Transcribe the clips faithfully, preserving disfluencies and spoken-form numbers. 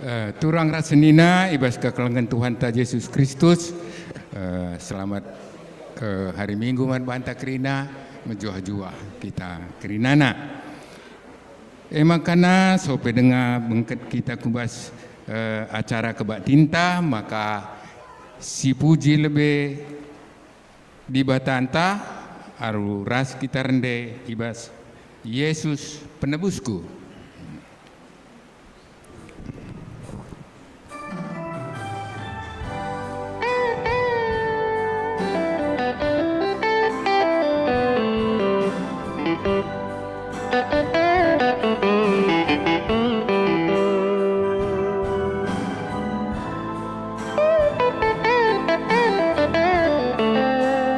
Eh, turang ras senina i bas kekelengen Tuhanta Jesus Kristus. Eh, selamat, eh, hari Minggu man banta kerina, mejuah-juah kita kerinana. E makana sope denga bengket kita ku bas, eh, acara kebaktinta, maka sipuji lebe Dibatanta alu ras kita rende i bas Yesus Penebusku. Yesus Tuhanku,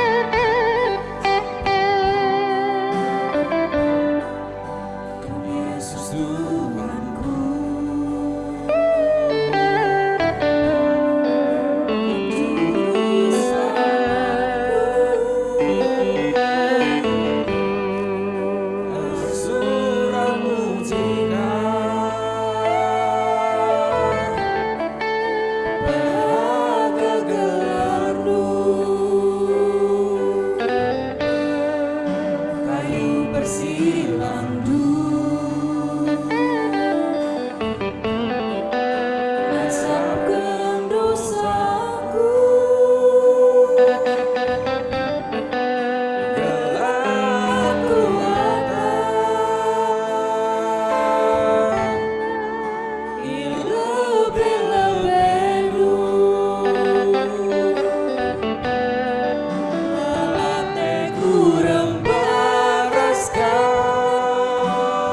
Juru Selamatku, tersurat muji Kau, berbahagia gelarNdu. Kayu persilangndu, nasapken dosaku, gelarku ata. I lebe-lebendu, lalap teku rempah ras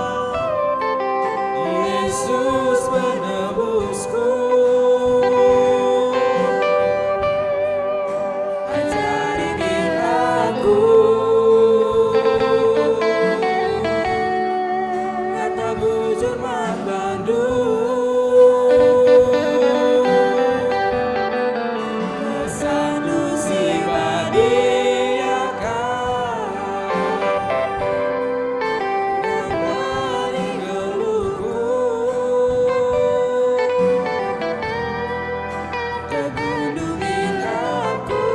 Kam, Yesus Penebusku. Ajari kin aku ngata bujur man bandu, kesandu si badia Kam. Nembani geluhku, tegundungi aku,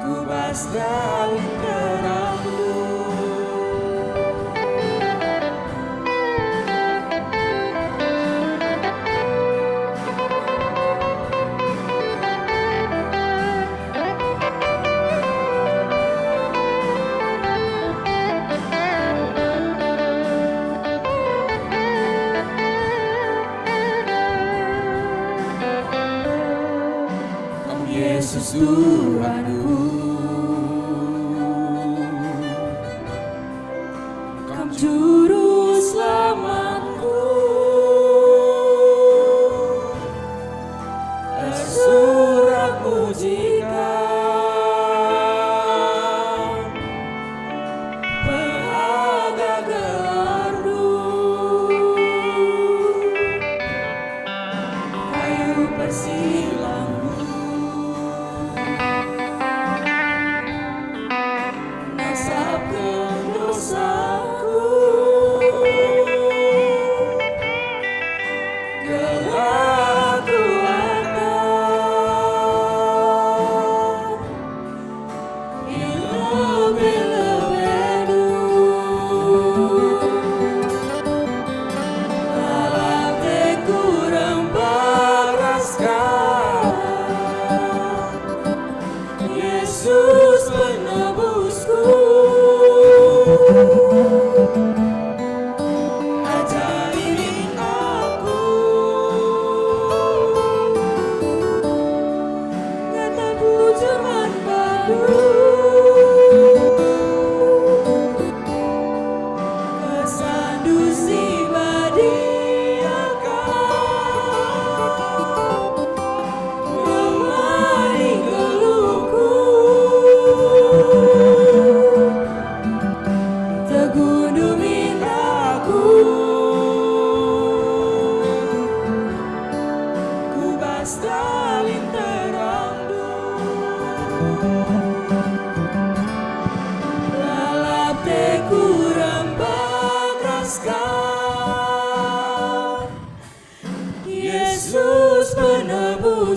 ku bas dalan terangNdu. Kam Yesus Tuhanku, Kam Juru Selamatku, tersurat muji Kam, berbahagia gelarNdu. Kayu persilangndu, nasapken dosaku, gelarku ata. I lebe-lebendu, lalap teku rempah ras Kam, Yesus Penebusku. Ajari kin aku ngata bujur man bandu, kesandu si badia Kam. Nembani geluhku, tegundungi aku, ku bas dalan terangNdu. Lalap teku rempah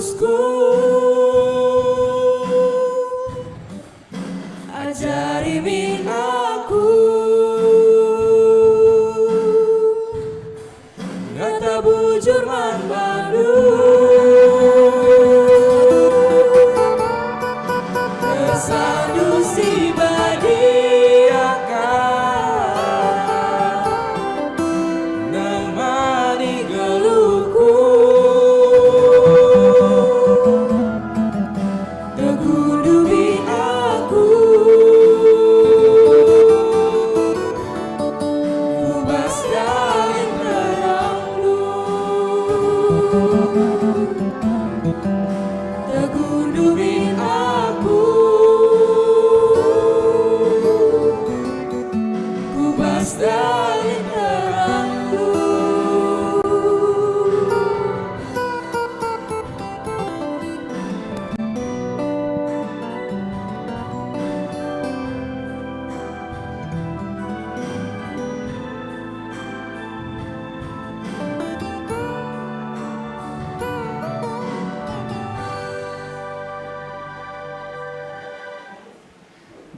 Ku ajari min aku, ngata bujur man bandu. Kesandu si badia ka, nemani geluhku. Tegunduri aku, ku bas dalan terangndu. Tegunduri aku, ku bas dalan terangndu.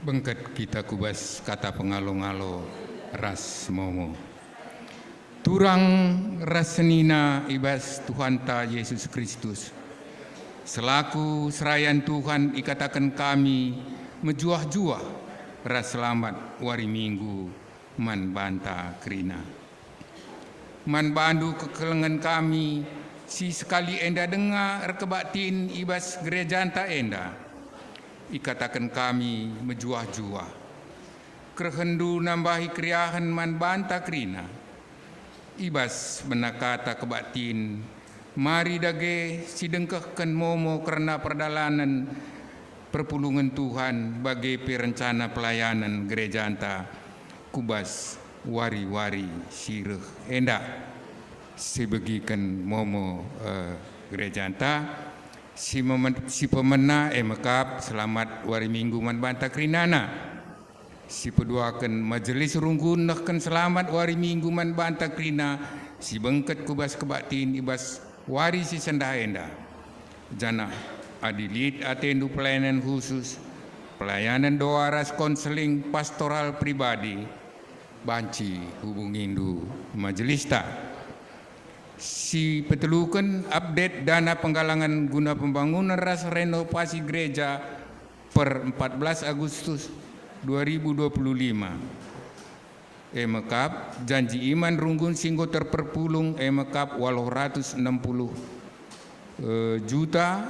Bengket kita ku bas kata pengalo-ngalo ras momo. Turang ras senina i bas Tuhanta Jesus Kristus. Selaku serayan Tuhan ikataken kami mejuah-juah ras selamat wari Minggu man banta kerina. Man bandu kekelengen kami si sekali enda denga erkebaktin i bas gerejanta enda, ikataken kami mejuah-juah. Kerehenndu nambahi keriahen man banta kerina. I bas bena kata kebaktin, mari dage sidengkehken momo kerna perdalanen perpulungen Tuhan bage pe rencana pelayanen gerejanta ku bas wari-wari si reh enda. Sibegiken momo, eh, gerejanta, si memen-, si pemena e mekap selamat wari Minggu man banta kerinana. Sipeduaken majelis runggun nehken selamat wari Minggu man banta kerina si bengket ku bas kebaktin i bas wari si sendah enda. Janah adi lit atendu pelayanan khusus, pelayanan doa ras konseling pastoral pribadi, banci hubungindu majelista. Sipeteluken, update dana penggalangan guna pembangunan ras renovasi gereja per empat belas Agustus dua ribu dua puluh lima. E mekap, janji iman runggun si enggo terperpulung e mekap waluh ratus enam puluh, eh, juta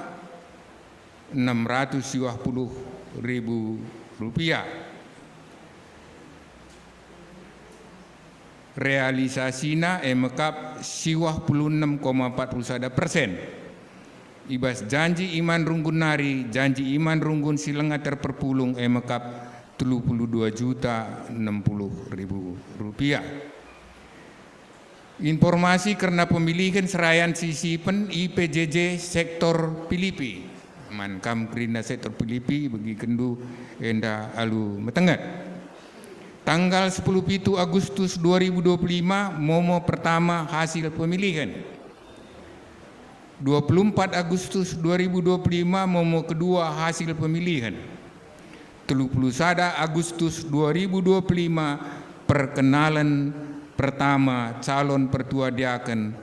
enam ratus siwah puluh ribu rupiah. Realisasina e mekap siwah puluh enem koma empat puluh sada persen. I bas janji iman runggun nari, janji iman runggun si langa terperpulung e mekap telu puluh dua juta enam puluh ribu rupiah. Informasi kerna pemilihen serayan si sipen i P J J sektor Pilipi. Man kam kerina sektor Pilipi, begikenndu enda alu metenget. Tanggal sepuluh pitu Agustus dua ribu dua puluh lima, momo pertama hasil pemilihan. Dua puluh empat Agustus dua ribu dua puluh lima, momo kedua hasil pemilihan. Telu puluh sada Agustus dua ribu dua puluh lima, perkenalan pertama calon pertua diaken,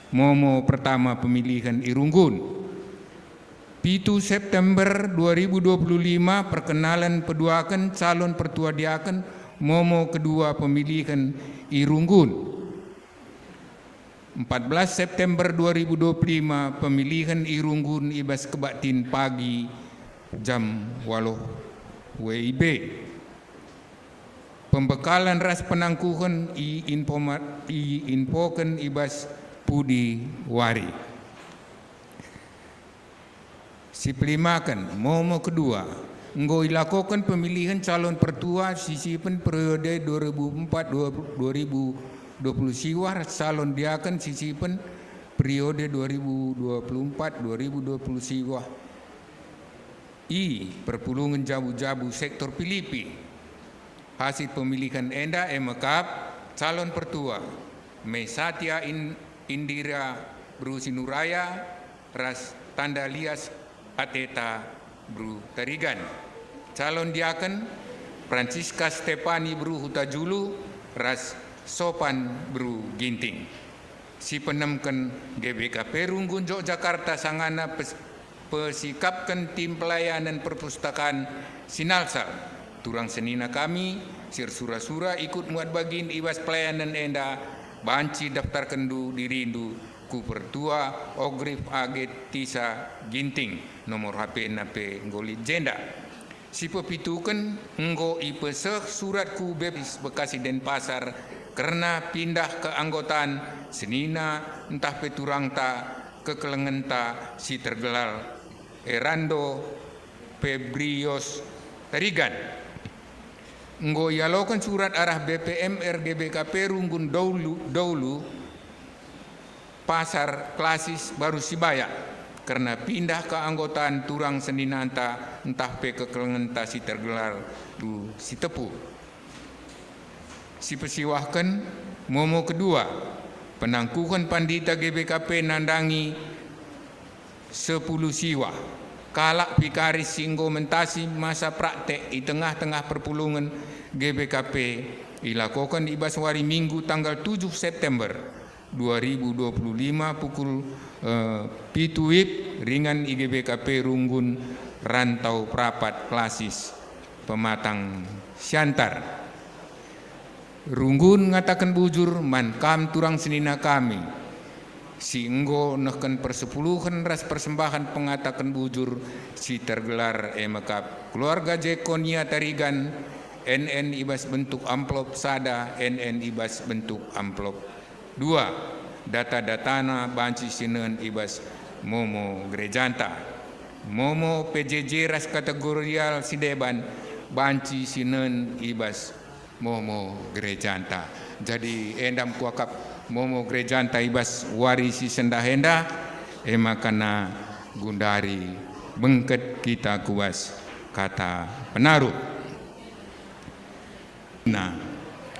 momo pertama pemilihan i Runggun. Pitu September dua ribu dua puluh lima, perkenalan peduaken calon pertua diaken, momo kedua pemilihan i Runggun. Empat belas September dua ribu dua puluh lima, pemilihan i Runggun i bas kebaktin pagi jam waluh W I B. Pembekalan ras penangkuhen i infoma-, i infoken i bas pudi wari. Sipelimaken, momo kedua, enggo ilakoken pemilihen calon pertua si sipen periode dua ribu empat, dua ribu dua puluh siwah, calon diaken si sipen periode dua ribu dua puluh empat, dua ribu dua puluh siwah. I perpulungen jabu-jabu sektor Pilipi. Hasil pemilihan enda e mekap calon pertua, Mesatia In-, Indira Beru Sinuraya, ras tanda lias ateta beru Tarigan. Calon diaken, Francisca Stepani beru Hutajulu ras Sopan beru Ginting. Si penemken G B K P Runggun Jogjakarta sangana pes-, pesikapken tim pelayanen perpustakaan Sinalsal. Turang senina kami, si ersura-sura ikut muat bagin i bas pelayanen enda, banci daftarkenndu dirindu ku Pertua Ogrif Agetisa Ginting, nomor H P-na pe enggo lit jenda. Si pepituken, enggo ipeseh surat ku Baptis Bekasi Denpasar kerna pindah keanggotan senina ntah pe turangta kekelengenta si tergelar Erando Pebrios Tarigan. Enggo ialoken surat arah B P M R G B K P Runggun Dolu, Dolu, Pasar Klasis Baru Sibayak, kerna pindah keanggotan turang seninanta ntah pe kekelengenta si tergelar Beru Sitepu. Si pesiwahken, momo kedua, penangkuhen pandita G B K P nandangi sepuluh siwah, kalak vikaris si enggo mentasi masa praktek i tengah-tengah perpulungen G B K P, ilakoken i bas wari Minggu tanggal tujuh September dua ribu dua puluh lima pukul, eh, pitu wib ringan i G B K P Runggun Rantau Perapat Klasis Pematang Siantar. Runggun ngataken bujur man kam turang senina kami, si enggo nehken persepuluhen ras persembahen pengataken bujur si tergelar e mekap keluarga Jekonia Tarigan, N N i bas bentuk amplop sada, N N i bas bentuk amplop dua. Data-datana banci sinen i bas momo gerejanta. Momo P J J ras kategorial si deban banci sinen i bas momo gerejanta. Jadi, enda me kuakap momo gerejanta i bas wari si sendah enda, e maka na gundari bengket kita ku bas kata penaruh. Nah,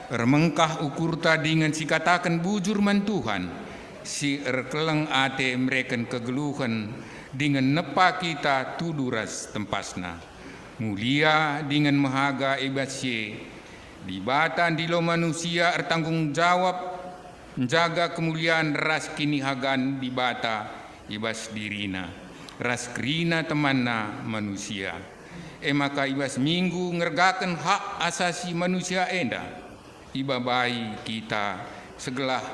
ermengkah ukurta dingen sikataken bujur man Tuhan, si erkeleng ate mereken kegeluhen dingen nepa kita tudu ras tempasna. Mulia dingen mehaga i bas si e, Dibata ndilo manusia ertanggung jawab njaga kemulian ras kinihagan Dibata i bas dirina, ras kerina temanna manusia. E maka i bas Minggu ngergaken hak asasi manusia enda, ibabai kita segelah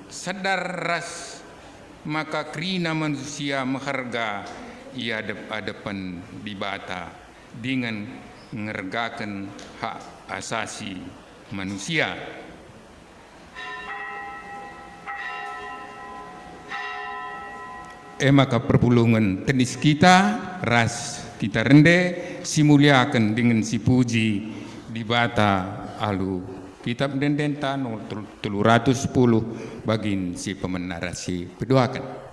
sadar ras maka kerina manusia meherga i adep-adepen Dibata dingen ngergaken hak asasi manusia. E maka perpulungen tedis kita ras kita rende si muliaken dingen si puji Dibata alu Kitap Ende-endenta nomor telu ratus sepuluh bagin si pemena ras si peduaken.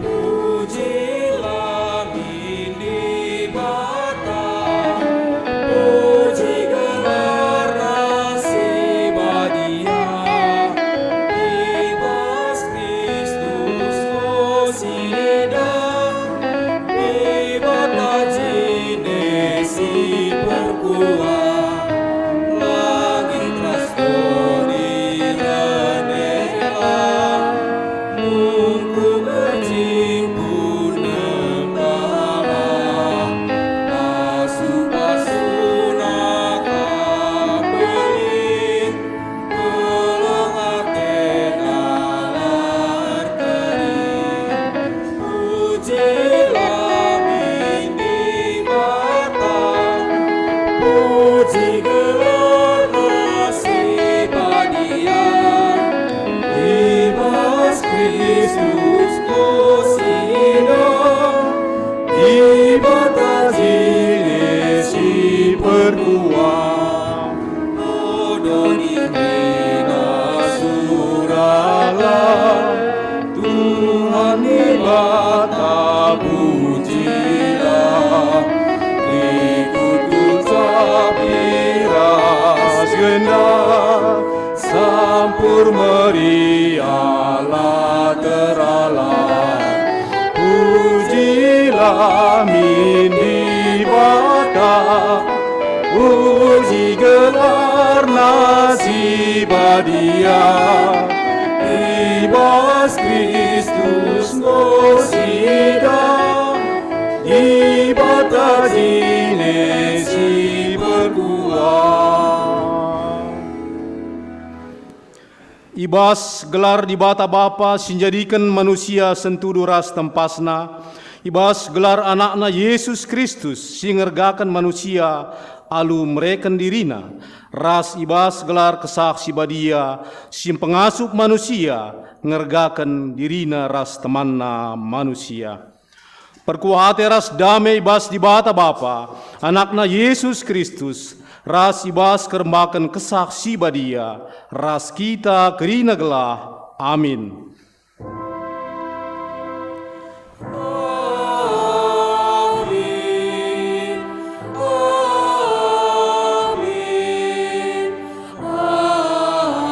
Pujilah min Dibata, puji gelarNa si badia, i bas Kristus Kusida, Dibata jine si perkuah, langit ras doni rende la, nungkun erjimpuh nempa, pasu-pasuNa ka mbelin, keleng atena la erkeri. Pujilah min Dibata, puji gelarNa si badia, i bas Kristus Kusida, Dibata jine si perkuah. O doni kerina suralah, Puji gelarNa si badia, i bas Kristus enggo sidah, Dibata jine si perkuah. I bas gelar Dibata Bapa si njadiken manusia sentudu ras tempasNa, i bas gelar AnakNa Jesus Kristus si ngergaken manusia alu mereken diriNa, ras i bas gelar Kesah Si Badia si mpengasup manusia ngergaken dirina ras temanna manusia. Perkuah ate ras dame i bas Dibata Bapa, AnakNa Jesus Kristus, ras i bas kerembaken Kesah Si Badia, ras kita kerina gelah. Amin. Amin. Amin. Amin.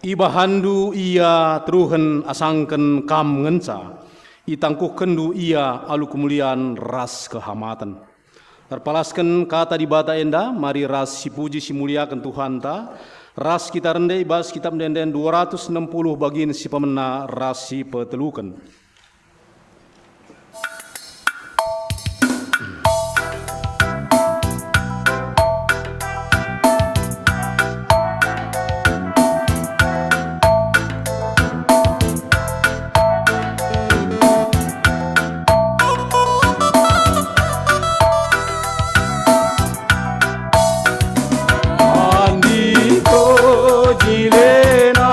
Ibahanndu ia teruhen asangken kam ngenca, itangkuhkenndu ia alu kemulian ras kehamaten. Erpalasken kata Dibata enda, mari ras sipuji simuliaken Tuhanta, ras kita rende i bas Kitap Ende-enden dua ratus enam puluh bagin si pemena ras si peteluken. Andiko jilena,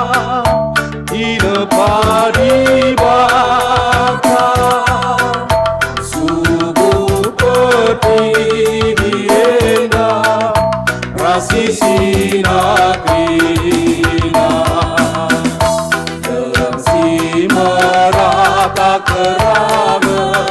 tinepa Dibata, subuk peti enda, ras isina kerina, si merata kerana,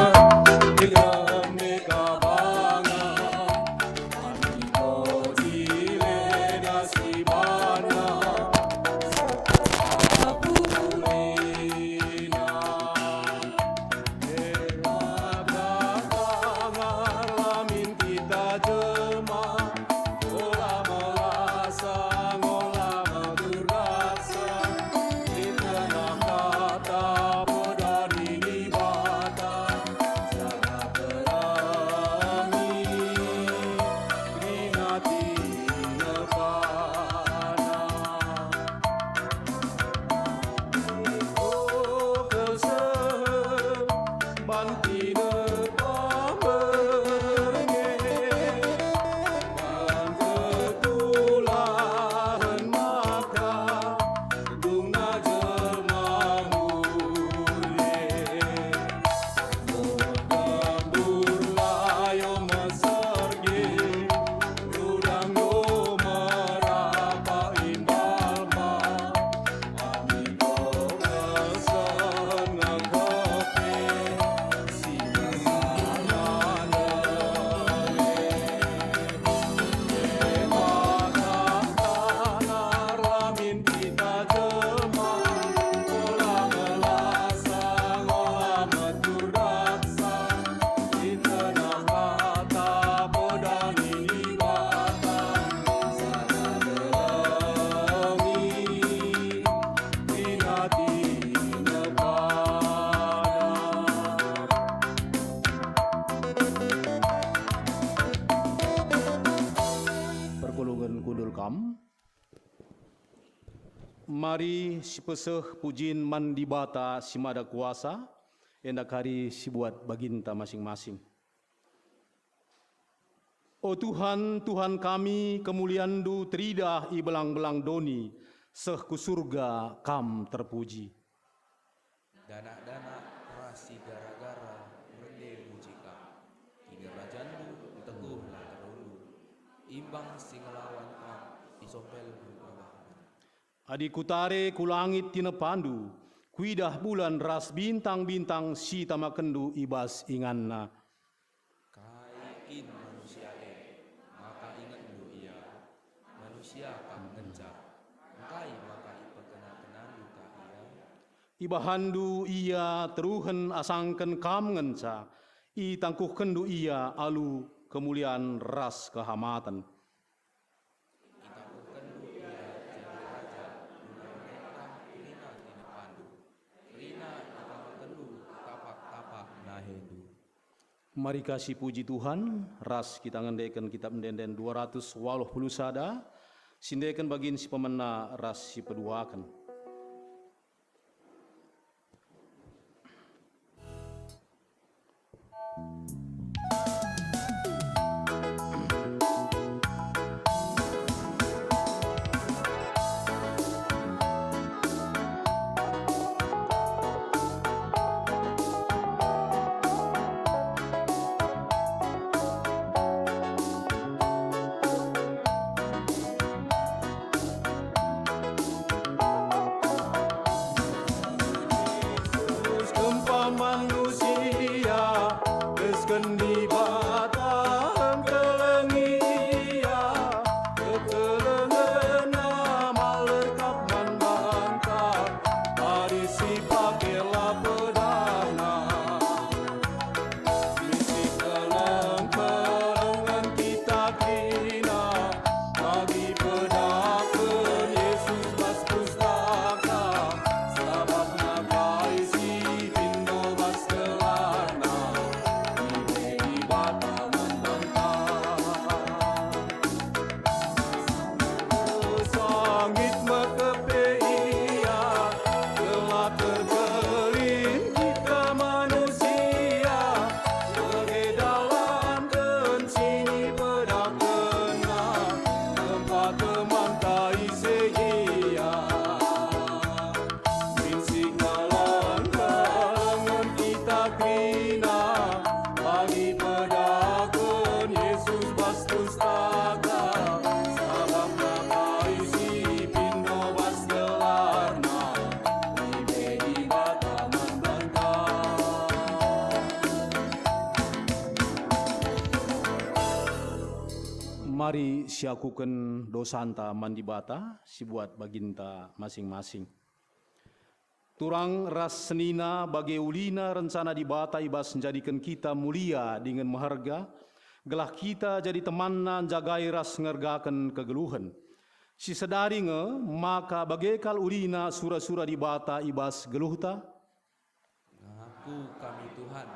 Perpulungen kundul kam. Mari sipeseh pujin man Dibata si Mada Kuasa, enda kari si buat baginta masing-masing. O Tuhan, Tuhan kami, kemulianNdu teridah i belang-belang doni, seh ku Surga Kam terpuji. Danak-danak ras si gara-gara mende muji Kam. KinirajanNdu nteguhlah terundu, imbang si ngelawan Kam isompelNdu erbahna. Adi kutare ku langit tinepaNdu, kuidah bulan ras bintang-bintang si itamakenNdu i bas inganna. Kai kin manusia e, maka ingetNdu ia? Manusia kap ngenca, engkai maka iperkena-kenaNdu ka ia? IbahanNdu ia teruhen asangken Kam ngenca, Itangkuhkenndu ia alu kemulian ras kehamaten. Itangkuhkenndu ia jadi raja guna merentah kerina tinepandu, kerina itangkuhkenndu tapak-tapak nahendu. Mari ka sipuji Tuhan, ras kita ngendeken Kitap Ende-enden dua ratus waluh puluh sada, si endeken bagin si pemena ras si peduaken. Terus kempa manusia, kesken Dibata engkelengi ia, kekelengenna malekat man banta, mari sipake la pedana. Misi keleng-kelengen kita kerina, bagi pedaken Yesus bas pustaka, sabap nakai si pindo bas gelarna, ibe Dibata man banta. Sangit mekep pe ia, gelah terkelin kita manusia, bage dalanken si nipedakenna, tempa temanta ise ia. Min si nggaleng-galengen kita kerina, bagi pedaken Yesus bas pustaka, sabap nakai si pindo bas gelarna, ibe Dibata man banta. Mari siakuken dosanta man Dibata, sibuat baginta masing-masing. Turang ras senina bage ulina rencana Dibata i bas njadiken kita mulia dingen meherga, gelah kita jadi temanNa njagai ras ngergaken kegeluhen. Si sedari nge maka bage kal ulina sura-sura Dibata i bas geluhta? Ngaku kami Tuhan,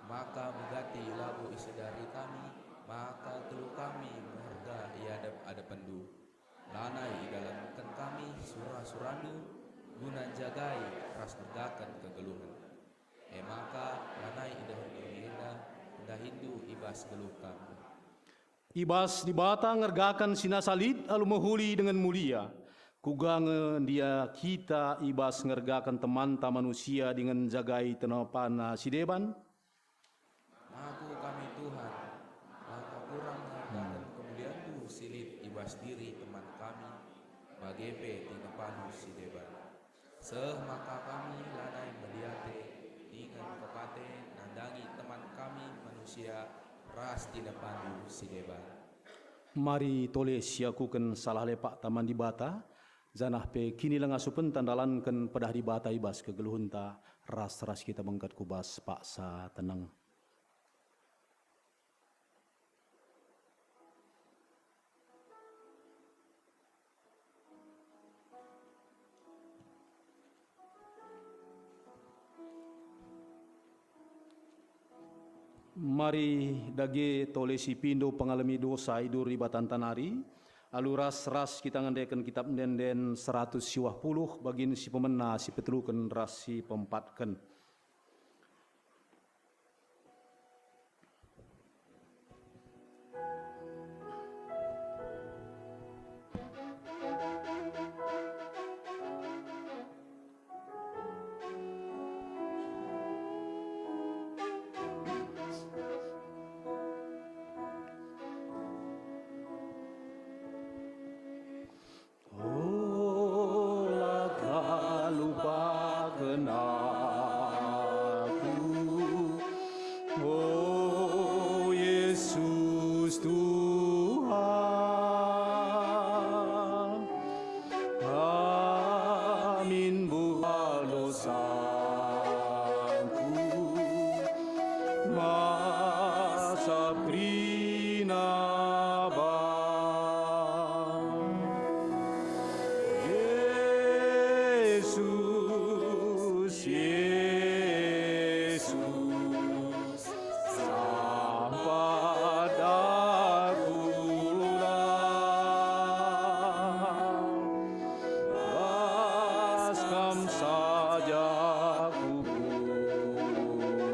maka megati labo isedari kami, maka geluh kami meherga i adep-adepenNdu. Lanai idalanken kami sura-suraNdu guna njagai ras ngergaken kegeluhen. E maka lanai idehenndu diri enda ndahiNdu i bas geluh kami. I bas Dibata ngergaken si nasa lit alu mehuli dingen mulia, kuga nge ndia kita i bas ngergaken temanta manusia dingen njagai tinepana si deban? Ngaku kami Tuhan, maka kurang ngergaken kemulianNdu si lit i bas diri teman kami, bage pe tinepaNdu si deban. Seh maka kami lanai medi ate dingen kepate nandangi teman kami manusia ras tinepaNdu si deban. Mari tole siakuken salah lepakta man Dibata, janah pe kinilenggasupenta ndalanken pedah Dibata i bas kegeluhenta, ras-ras kita bengket ku bas paksa teneng. Mari dage tole sipindo pengalemi dosa idur Dibatanta nari, alu ras-ras kita ngendeken Kitap Ende-enden seratus siwah puluh bagin si pemena, si peteluken ras si peempatken. Ola kam lupaken Aku. Rinaba. Jesus, Jesus, sampat aku la bas Kam saja ku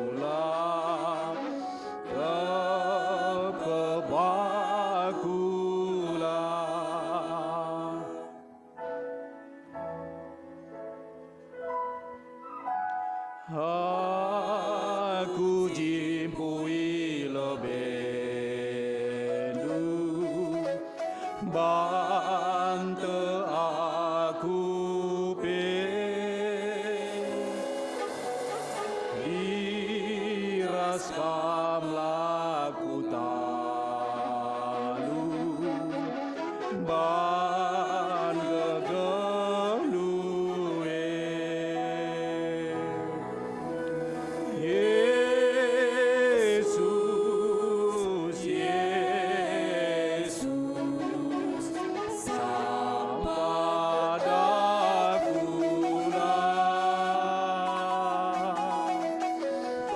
pulang. Tep kebakula. Aku jimpui lebendu, banta aku pe. Iras Kam la kutalu ban gegeluh e. Jesus, Jesus, sampat aku la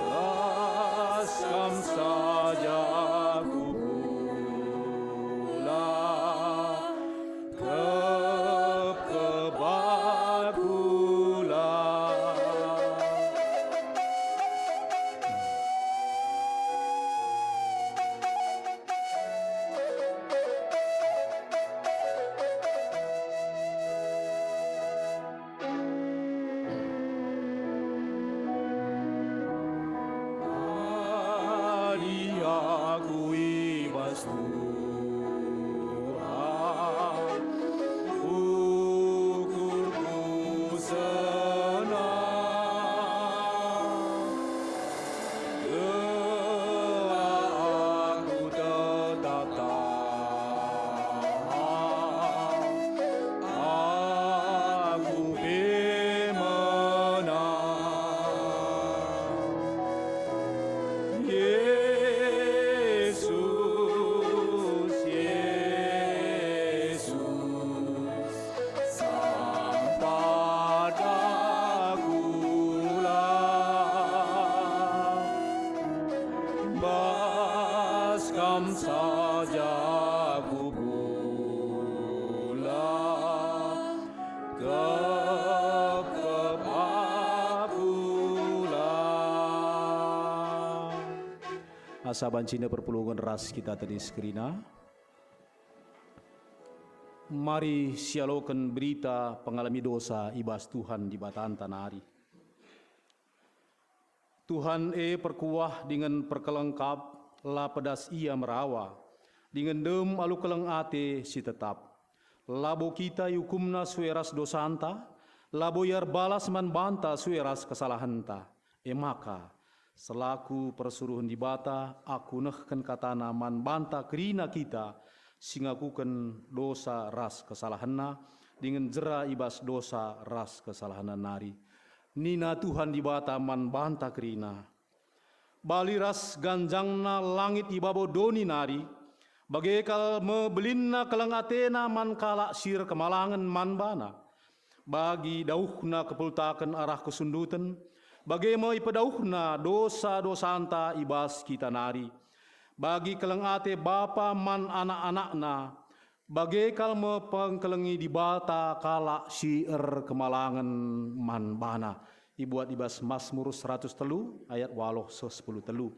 bas Kam saja ku pulang. Tep kebakula. Adi aku i bas Tuhan, ukurku senang. Gelah aku tetap taat, aku pe menang. Jesus, Jesus, sampat aku la bas Kam saja ku pulang, tep kebakula. Asa banci perpulungen ras kita tedis kerina. Mari sialoken berita pengalemi dosa i bas Tuhan Dibatanta nari. Tuhan e perkuah dingen perkelengkap, la pedas Ia merawa, dingen dem alu keleng ate si tetap. Labo kita iukumNa sue ras dosanta, labo Ia erbalas man banta sue ras kesalahenta. E maka, selaku persuruhen Dibata, aku nehken kataNa man banta kerina kita si ngakuken dosa ras kesalahenna, dingen jera i bas dosa ras kesalahenna nari. Nina Tuhan Dibata man banta kerina, "Bali ras ganjangna langit i babo doni nari, bage kal me belinna keleng atena man kalak si erkemalangen man bana. Bagi dauhna kepultaken arah kesunduten, bage me ipedauhna dosa-dosanta i bas kita nari. Bagi keleng ate bapa man anak-anakna, bage kal me pengkelengi Dibata kalak si erkemalangen man bana." Ibuat i bas Masmur seratus telu ayat waluh seh sepuluh telu.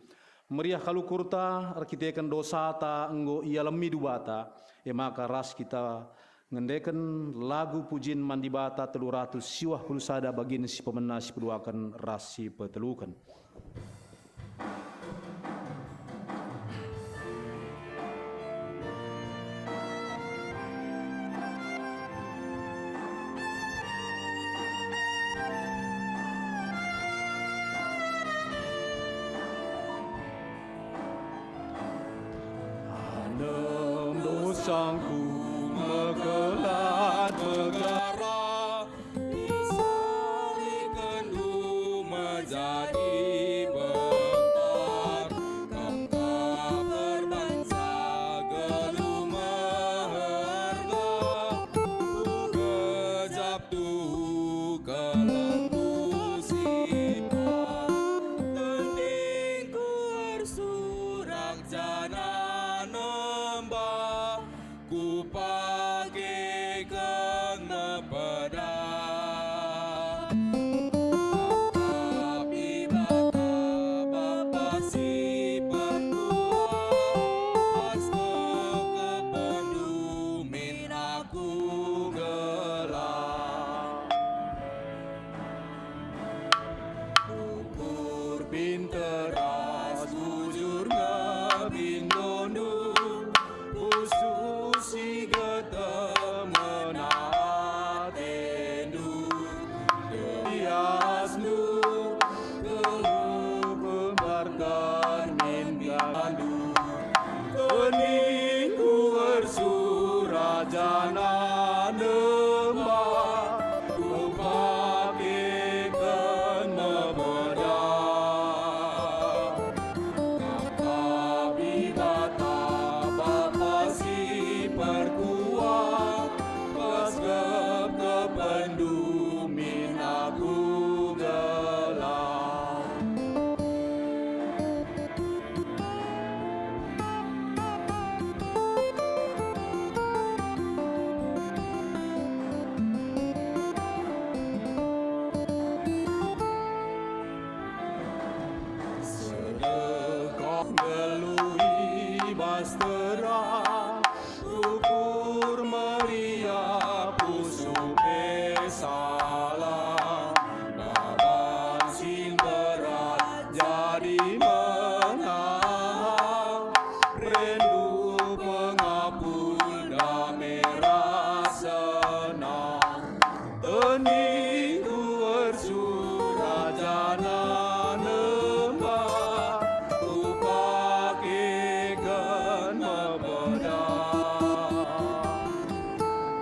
Meriah kal ukurta erkiteken dosata enggo ialemi Dibata, e maka ras kita ngendeken lagu pujin man Dibata telu ratus siwah puluh sada bagin si pemena si peduaken ras si peteluken. Anem dosangku mekelat megara, disalikenndu menjadi bentar, Kam ka Janah nembah kupakeken mepeda. Tapi Bapa, Bapa si perkuah, pas kependumin aku gelah. Ukur pinter ras bujur nge pindondu, pusuh si getem ngena atendu. Biasndu geluh pembarken min biandu. Keningku ersurat janah nembah, kupakeken mepeda. Tapi Bapa, Bapa si perkuah, pas kep kependumin aku gelah. Sedekah nggeluh i bas terang, ukur meriah pusuh pe salah. Baban si mberat jadi menahan, rindu pengapul dame ras senang. Keningku ersurat janah nembah, kupakeken mepeda.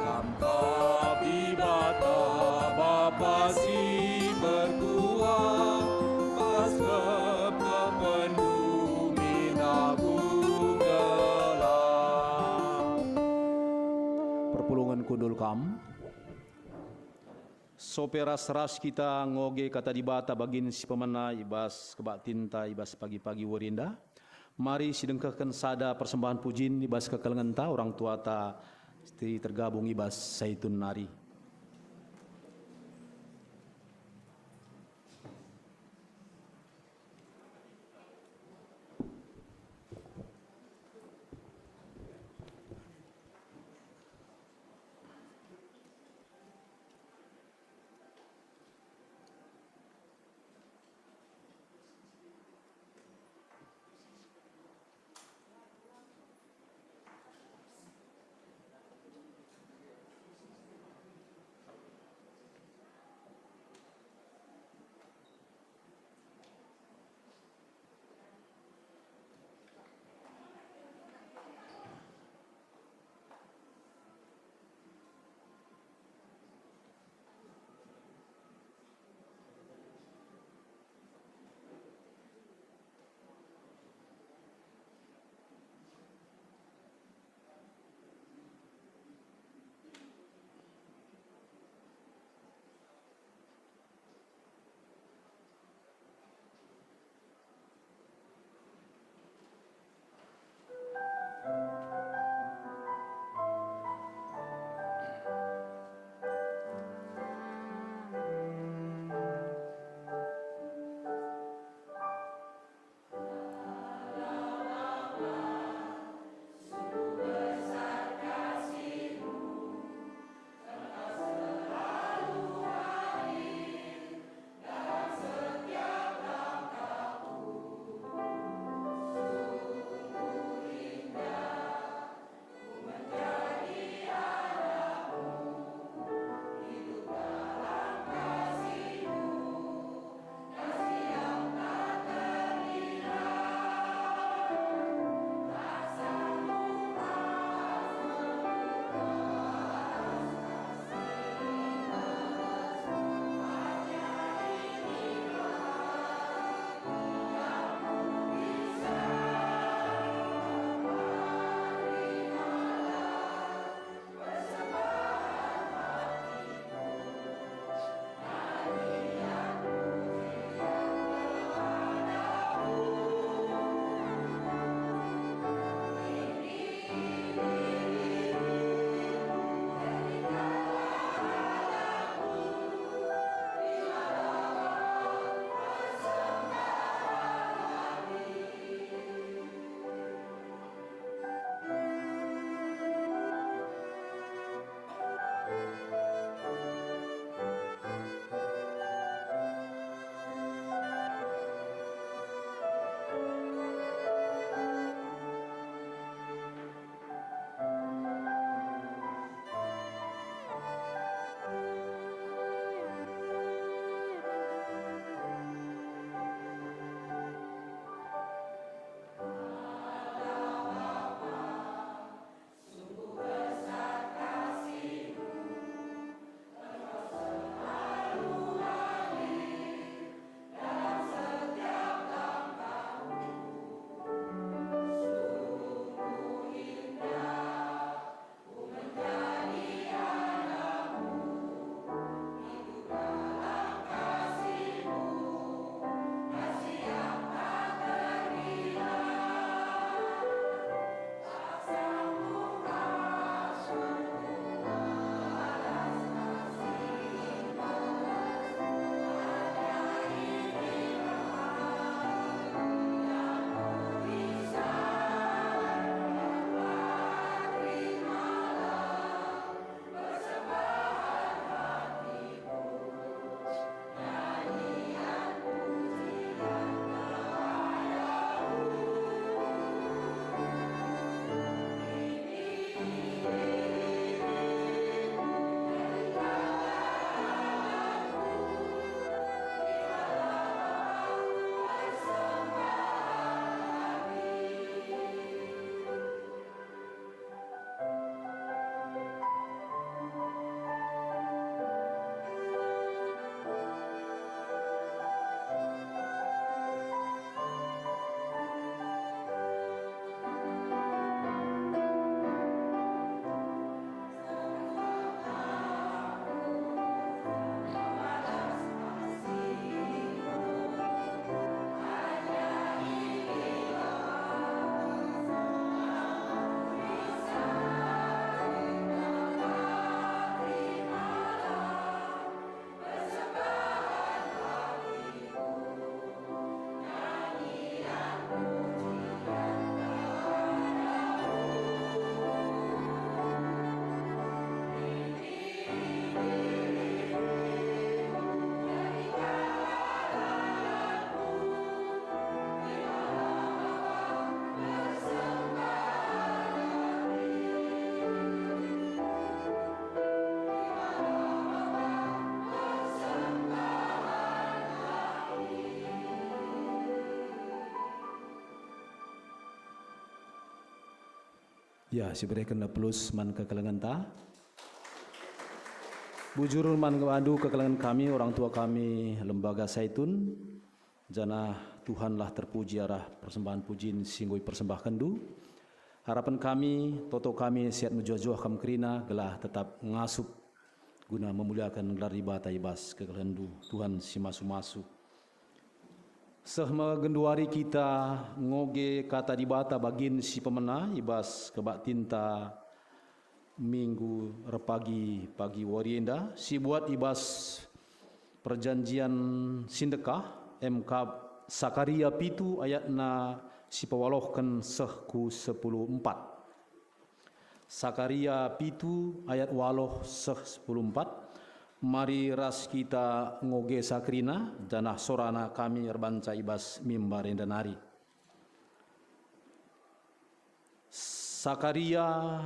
Kam kap Dibata, Bapa si perkuah, pas kep kependumin aku gelah. Perpulungen kundul kam. Sope ras-ras kita ngoge Kata Dibata bagin si pemena i bas kebaktinta i bas pagi-pagi wari enda. Mari sidengkehken sada persembahen pujin i bas kekelengenta orang tuata si tergabung i bas Saitun nari. Ya, sibereken Apelus man kekelengenta. Bujur man bandu kekelengen kami, orang tua kami Lembaga Saitun, janah Tuhanlah terpuji arah persembahan pujin si enggo ipersembahkenndu. Harapen kami, toto kami siat mejuah-juah kam kerina gelah tetap ngasup guna memuliaken gelar Dibata i bas kekelengenndu, Tuhan si masu-masu. Seh me genduari kita ngoge Kata Dibata bagin si pemena i bas kebaktinta Minggu erpagi-pagi wari enda, si buat i bas Perjanjian Sindekah, emkap Sakaria pitu ayatna si pewalohken seh ku sepuluh empat. Sakaria pitu ayat waluh seh sepuluh empat. Mari ras kita ngoge sa kerina, janah sorana kami erbanca i bas mimbar enda nari. Sakaria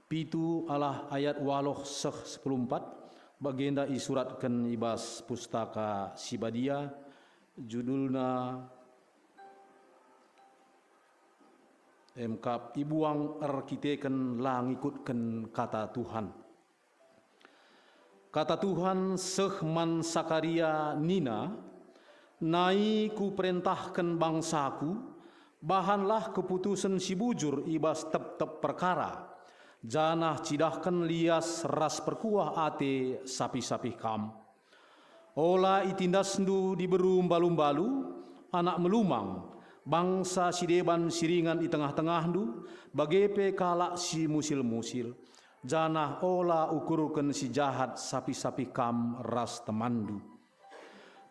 pitu alah ayat waluh seh sepuluh empat, bagenda isuratken i bas Pustaka Si Badia, judulna emkap ibuang erkiteken la ngikutken kata Tuhan. Kata Tuhan seh man Sakaria nina, "Nai Kuperentahken bangsaKu, bahanlah keputusen si bujur i bas tep-tep perkara, janah cidahken lias ras perkuah ate sapih-sapih kam." Ola itindasndu diberu mbalu-mbalu, anak melumang, bangsa si deban si ringan i tengah-tengahndu, bage pe kalak si musil-musil, janah ola ukurken si jahat sapih-sapih kam ras temanndu.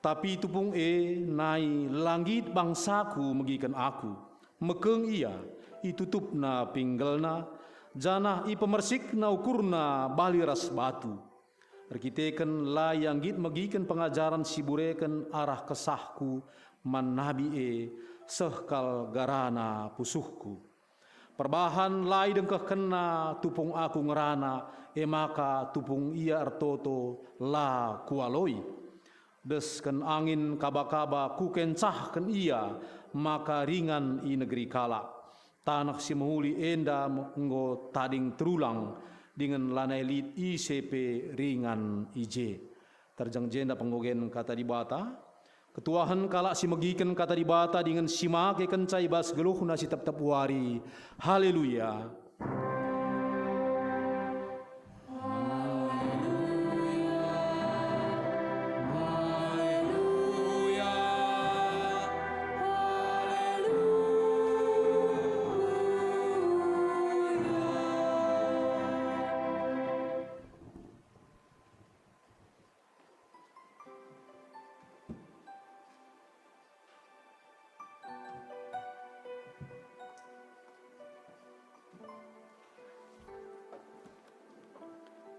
Tapi tupung e nai la nggit bangsaKu megiken Aku. Mekeng ia, itutupna pinggelna, janah ipemersikna ukurna bali ras batu. Erkiteken la ia nggit megiken pengajaren si ibereken arah kesahKu man nabi e, seh kal garana pusuhKu. Perbahan la idengkehkenna tupung Aku ngerana, e maka tupung ia ertoto la Kualoi. Desken angin kaba-kaba Kukencahken ia maka ringan i negeri kalak. Taneh si mehuli enda enggo tading terulang, dingen lanai lit ise pe ringan i je. Terjeng jenda penggogen Kata Dibata. Ketuahen kalak si megiken Kata Dibata dingen si makekenca i bas geluhna si tep-tep wari. Haleluya!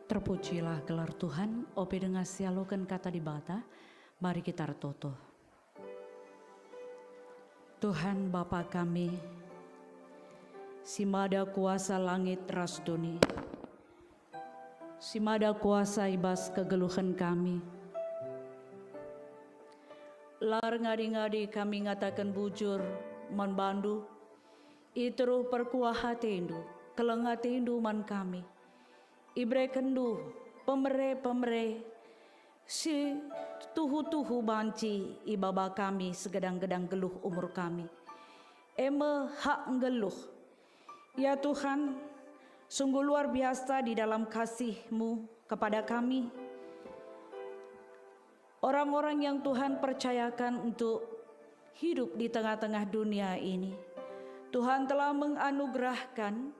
Terpujilah gelar Tuhan, ope denga sialoken Kata Dibata, mari kita ertoto. Tuhan Bapa kami, si mada kuasa langit ras doni, si mada kuasa i bas kegeluhen kami. La erngadi-ngadi kami ngataken bujur man bandu, i teruh perkuah atendu, keleng atendu man kami. Iberekenndu pemere-pemere si tuhu-tuhu banci ibaba kami segedang-gedang geluh umur kami, e me hak nggeluh. Ya Tuhan, sungguh luar biasa di dalam kasih-Mu kepada kami, orang-orang yang Tuhan percayakan untuk hidup di tengah-tengah dunia ini. Tuhan telah menganugerahkan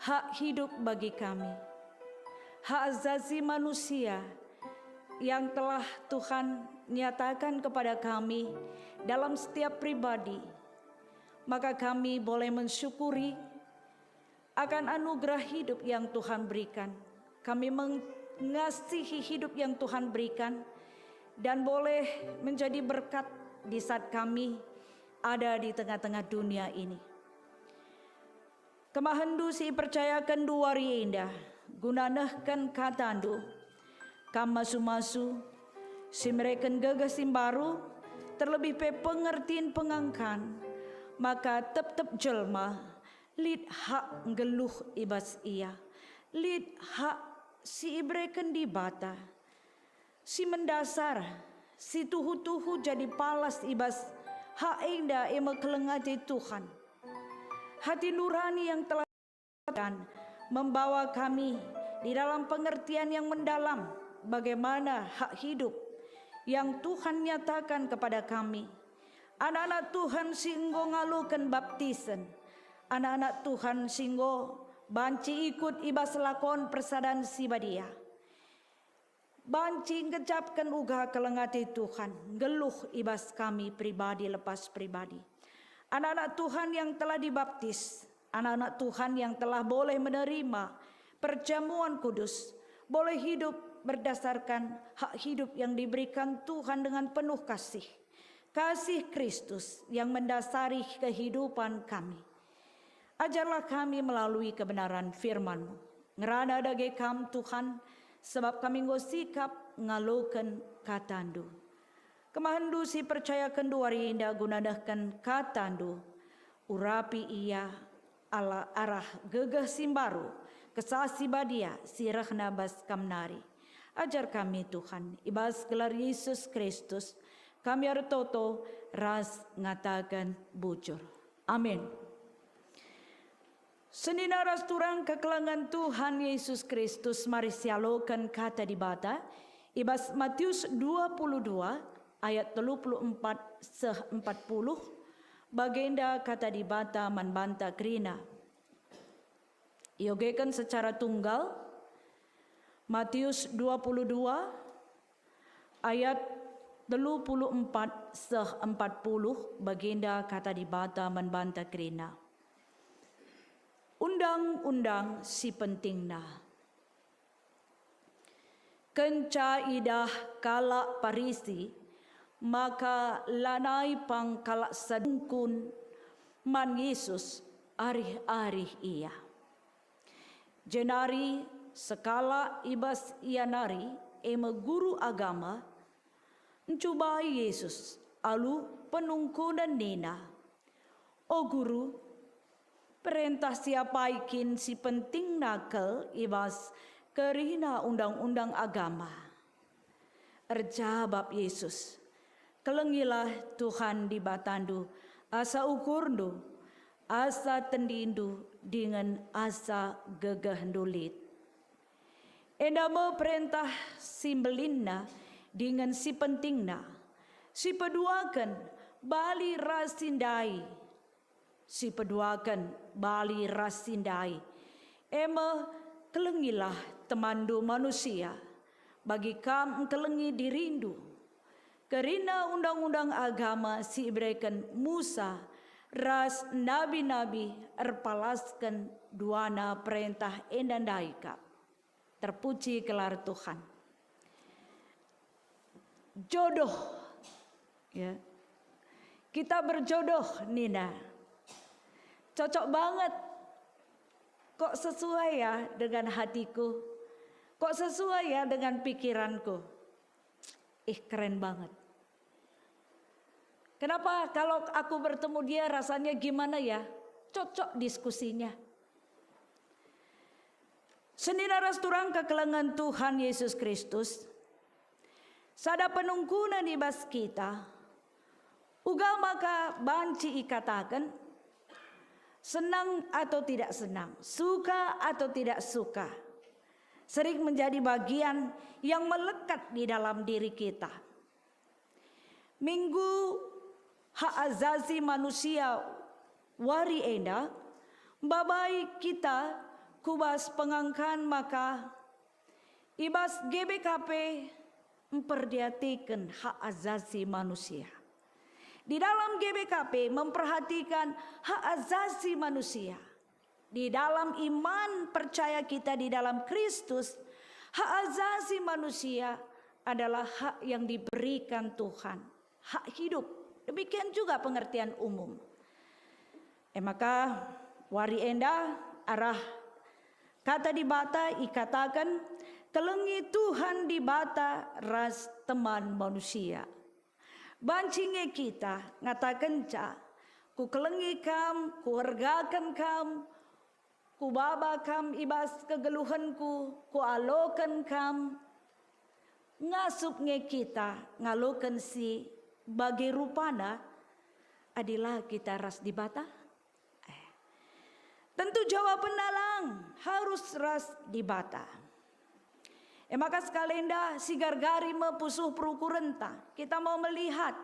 hak hidup bagi kami, hak asasi manusia yang telah Tuhan nyatakan kepada kami dalam setiap pribadi, maka kami boleh mensyukuri akan anugerah hidup yang Tuhan berikan. Kami mengasihi hidup yang Tuhan berikan dan boleh menjadi berkat di saat kami ada di tengah-tengah dunia ini. KemahenNdu si ipercayakenndu wari enda, guna nehken katandu. Kam masu-masu, si mereken gegeh si mbaru, terlebih pe pengertin pengangkan, maka tep-tep jelma Lit hak nggeluh i bas ia, lit hak si ibereken Dibata, si mendasar, si tuhu-tuhu jadi palas i bas hak enda, e me keleng ate Tuhan. Hati nurani yang telah dan membawa kami di dalam pengertian yang mendalam bagaimana hak hidup yang Tuhan nyatakan kepada kami, anak-anak Tuhan si enggo ngaloken baptisen, anak-anak Tuhan si enggo banci ikut i bas lakon persadan si badia. Banci ngecapken uga keleng ate Tuhan nggeluh i bas kami pribadi lepas pribadi. Anak-anak Tuhan yang telah dibaptis, anak-anak Tuhan yang telah boleh menerima perjamuan kudus, boleh hidup berdasarkan hak hidup yang diberikan Tuhan dengan penuh kasih. Kasih Kristus yang mendasari kehidupan kami. Ajarlah kami melalui kebenaran firman-Mu. Ngerana dage Kam, Tuhan, sebab kami enggo sikap ngaloken kataNdu. KemahenNdu si percayakenndu wari enda guna nehken kataNdu, urapi ia ala arah gegeh si mbaru, Kesah Si Badia si rehna bas Kam nari. Ajar kami, Tuhan, i bas gelar Yesus Kristus, kami ertoto ras ngataken bujur. Amin. Senina ras turang kekelengen Tuhan Yesus Kristus, mari sialoken Kata Dibata i bas Matius dua puluh dua ayat telu puluh empat seh empat puluh, bagenda Kata Dibata man banta kerina. Iogeken secara tunggal, Matius dua puluh dua ayat telu puluh empat seh empat puluh, bagenda Kata Dibata man banta kerina. Undang-undang si pentingna. Kenca idah kalak Parisi maka lanai pang kalak Sadukun man Jesus, arih-arih ia. Jenari sekalak i bas ia nari, e me guru agama, ncubai Jesus alu penungkunen nina, "O Guru, perentah si apai kin si pentingna kal i bas kerina undang-undang agama?" Erjabap Jesus, "Kelengilah Tuhan Dibatandu asa ukurndu, asa tendindu dingen asa gegehndu lit. Enda me perentah si mbelinna dingen si pentingna. Si peduaken bali ras si ndai. Si peduaken bali ras si ndai, e me, kelengilah temanndu manusia, bagi kam engkelengi dirindu. Kerina undang-undang agama si ibereken Musa ras nabi-nabi erpalasken duana perentah enda ndai kap." Terpuji gelar Tuhan. Jodoh, ya. Kita berjodoh, nina. Cocok banget. Kok sesuai ya dengan hatiku? Kok sesuai ya dengan pikiranku? Ih, keren banget. Kenapa kalau aku bertemu dia rasanya gimana ya? Cocok diskusinya. Senina ras turang kekelengen Tuhan Yesus Kristus, sada penungkunen i bas kita, uga maka banci ikataken, senang atau tidak senang, suka atau tidak suka, sering menjadi bagian yang melekat di dalam diri kita. Minggu Hak Asasi Manusia wari enda mbabai kita ku bas pengangkan maka i bas G B K P mperdiateken hak asasi manusia. Di dalam G B K P memperhatikan hak asasi manusia. Di dalam iman percaya kita di dalam Kristus, hak asasi manusia adalah hak yang diberikan Tuhan, hak hidup. Demikian juga pengertian umum. E maka, wari enda arah Kata Dibata ikataken, "Kelengi Tuhan Dibata ras teman manusia." Banci nge kita ngatakenca, Kukelengi kam, kuergaken kam, kubaba kam i bas kegeluhenku, kualoken kam. Ngasup nge kita ngaloken si bage rupana adi la kita ras Dibata? Eh. Tentu jawabenna lang, harus ras Dibata. E maka sekalenda sigargari me pusuh perukurenta. Kita mau melihat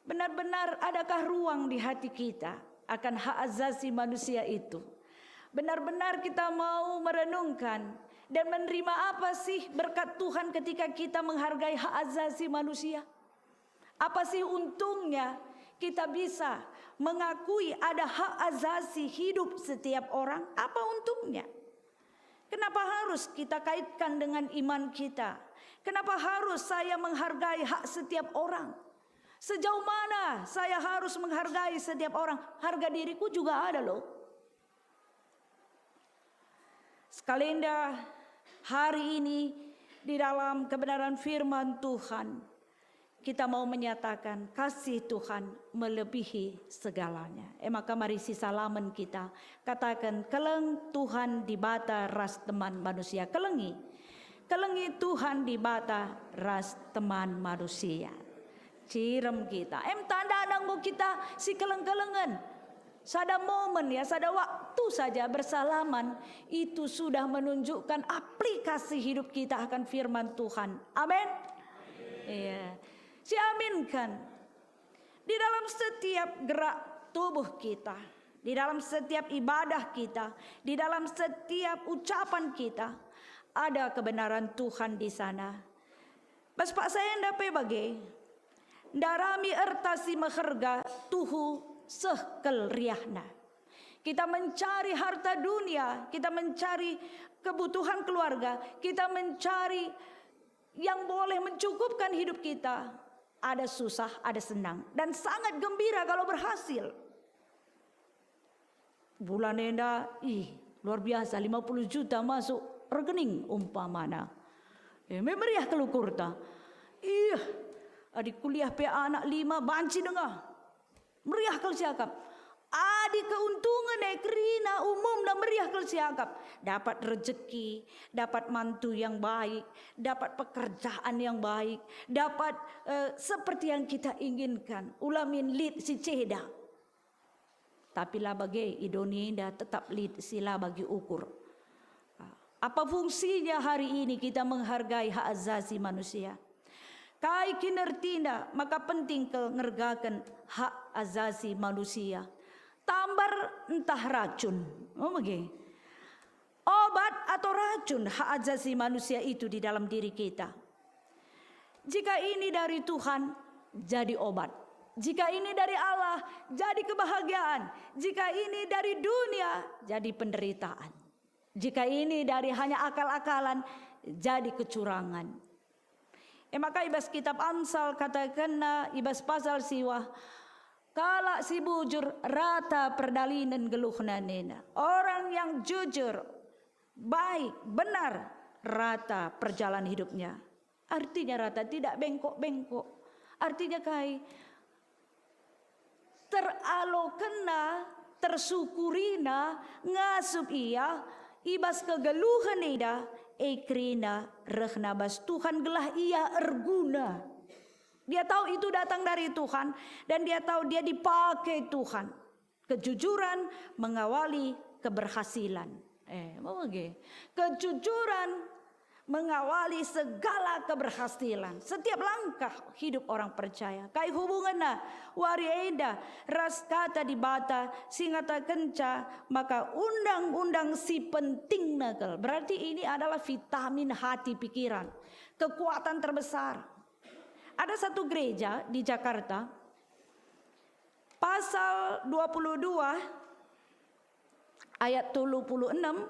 benar-benar adakah ruang di hati kita akan hak asasi manusia itu. Benar-benar kita mau merenungkan dan menerima apa sih berkat Tuhan ketika kita menghargai hak asasi manusia. Apa sih untungnya kita bisa mengakui ada hak asasi hidup setiap orang? Apa untungnya? Kenapa harus kita kaitkan dengan iman kita? Kenapa harus saya menghargai hak setiap orang? Sejauh mana saya harus menghargai setiap orang? Harga diriku juga ada loh. Sekalenda hari ini di dalam kebenaran firman Tuhan, kita mau menyatakan kasih Tuhan melebihi segalanya. E maka mari sisalamen kita, kataken, "Keleng Tuhan Dibata ras teman manusia." Kelengi. Kelengi Tuhan Dibata ras teman manusia. Cirem kita. Em tandana enggo kita sikeleng-kelengen. Sada momen ya, sada waktu saja bersalaman, itu sudah menunjukkan aplikasi hidup kita akan firman Tuhan. Amin. Iya. Siaminken. Di dalam setiap gerak tubuh kita, di dalam setiap ibadah kita, di dalam setiap ucapan kita, ada kebenaran Tuhan di sana. Bas paksa enda pe bage, ndarami erta si meherga tuhu seh kal riahna. Kita mencari harta dunia, kita mencari kebutuhan keluarga, kita mencari yang boleh mencukupkan hidup kita. Ada susah, ada senang, dan sangat gembira kalau berhasil. Bulan enda, ih, luar biasa, lima puluh juta masuk rekening umpamana. Eh, me-, meriah kal ukurta. Ih, adi kuliah pe anak lima, banci denga. Meriah kal siakap. Adi keuntungan e kerina umumna meriah kal siakap. Dapat rejeki, dapat mantu yang baik, dapat pekerjaan yang baik, dapat, eh, seperti yang kita inginkan. Ulamin lit si ceda. Tapi la bage, i doni enda tetap lit si la bagi ukur. Apa fungsinya hari ini kita menghargai hak asasi manusia? Kai kin ertina maka penting kal ngergaken hak asasi manusia? Tambar ntah racun? Oh, bage. Obat atau racun hak asasi manusia itu di dalam diri kita? Jika ini dari Tuhan, jadi obat. Jika ini dari Allah, jadi kebahagiaan. Jika ini dari dunia, jadi penderitaan. Jika ini dari hanya akal-akalan, jadi kecurangan. E maka i bas kitab Amsal katakenna i bas pasal siwah, kalak si bujur rata perdalinen geluhna nina. Orang yang jujur, baik, benar, rata perjalanan hidupnya. Artinya rata, tidak bengkok-bengkok. Artinya kai? Teralokenna, tersyukurina, ngasup ia, i bas kegeluhen enda, e kerina rehna bas Tuhan gelah ia erguna. Dia tahu itu datang dari Tuhan, dan dia tahu dia dipakai Tuhan. Kejujuran mengawali keberhasilan. Eh, mau ge. Kejujuran mengawali segala keberhasilan. Setiap langkah hidup orang percaya. Kai hubunganna wari enda ras kata Dibata si ngatakenca maka undang-undang si pentingna kal. Berarti ini adalah vitamin hati pikiran. Kekuatan terbesar. Ada satu gereja di Jakarta, pasal dua puluh dua ayat tolu puluh enam,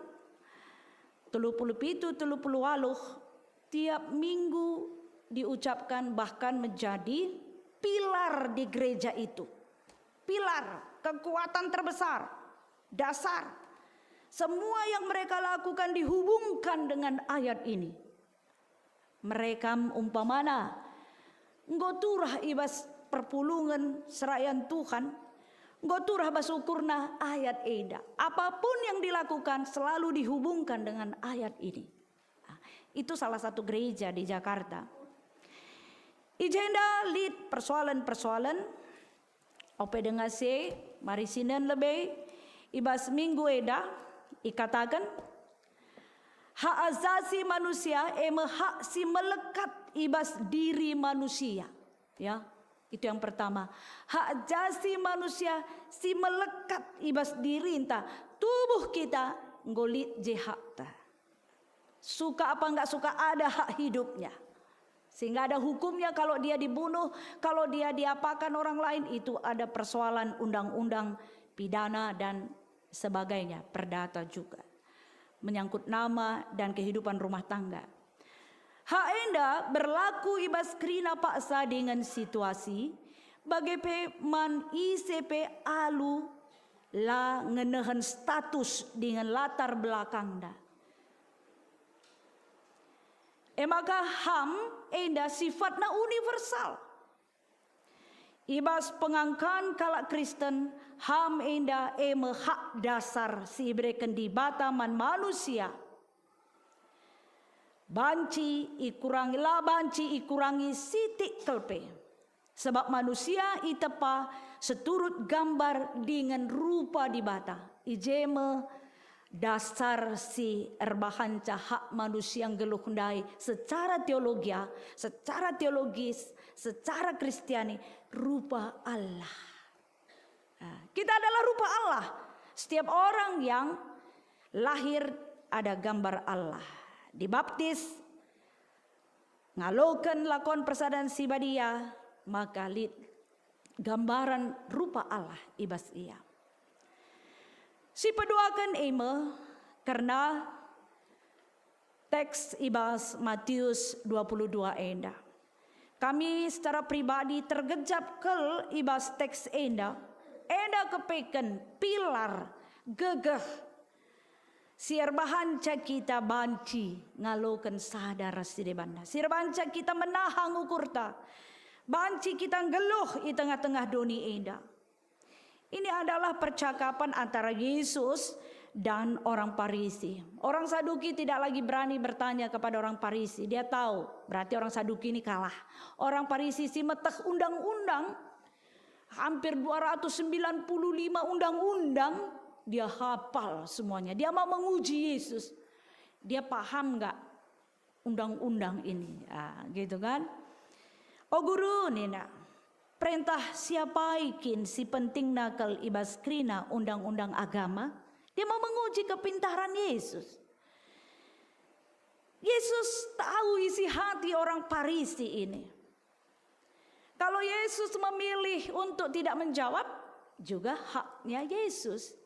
tolu puluh pitu, tolu puluh waluh, tiap minggu diucapkan bahkan menjadi pilar di gereja itu. Pilar, kekuatan terbesar, dasar. Semua yang mereka lakukan dihubungkan dengan ayat ini. Mereka umpamana enggo turah i bas perpulungen serayan Tuhan, Enggo turah bas ukurna ayat enda. Apapun yang dilakukan selalu dihubungkan dengan ayat ini. Nah, itu salah satu gereja di Jakarta. I jenda lit persoalan-persoalan, ope denga si, mari sinen lebe, i bas minggu enda, ikataken, hak asasi manusia e me hak si melekat i bas diri manusia. Ya, itu yang pertama. Hak asasi manusia si melekat i bas dirinta, tubuh kita enggo lit je hakta. Suka apa enggak suka, ada hak hidupnya. Sehingga ada hukumnya kalau dia dibunuh, kalau dia diapakan orang lain, itu ada persoalan undang-undang pidana dan sebagainya, perdata juga. Menyangkut nama dan kehidupan rumah tangga. Hak enda berlaku i bas kerina paksa dingen situasi, bage pe man ise pe alu la ngenehen status dingen latar belakangna. E maka ham enda sifatna universal. I bas pengangkan kalak Kristen, ham enda e me hak dasar si ibereken Dibata man manusia. Banci ikurangi, la banci ikurangi sitik kal pe. Sabap manusia itepa seturut gambar dingen rupa Dibata. I je me dasar si erbahanca hak manusia nggeluh ndai secara teologia, secara teologis, secara Kristiani, rupa Allah. Nah, kita adalah rupa Allah. Setiap orang yang lahir ada gambar Allah. Dibaptis, ngaloken lakon persadan si badia, maka lit gambaran rupa Allah i bas ia. Sipeduaken e me kerna teks i bas Matius dua puluh dua enda. Kami secara pribadi tergejap kal i bas teks enda. Enda kepeken pilar gegeh si erbahanca kita banci ngaloken sada ras si debanna. Si erbahanca kita menahang ukurta. Banci kita nggeluh i tengah-tengah doni enda. Ini adalah percakapan antara Yesus dan orang Parisi. Orang Saduki tidak lagi berani bertanya kepada orang Parisi. Dia tahu, berarti orang Saduki ini kalah. Orang Parisi si meteh undang-undang, hampir dua ratus sembilan puluh lima undang-undang, dia hafal semuanya. Dia mau menguji Yesus. Dia paham nggak undang-undang ini? Ah, gitu kan? "O Guru," nina, "perentah si apai kin si pentingna kal i bas kerina undang-undang agama?" Dia mau menguji kepintaran Yesus. Yesus tahu isi hati orang Parisi ini. Kalau Yesus memilih untuk tidak menjawab, juga haknya Yesus.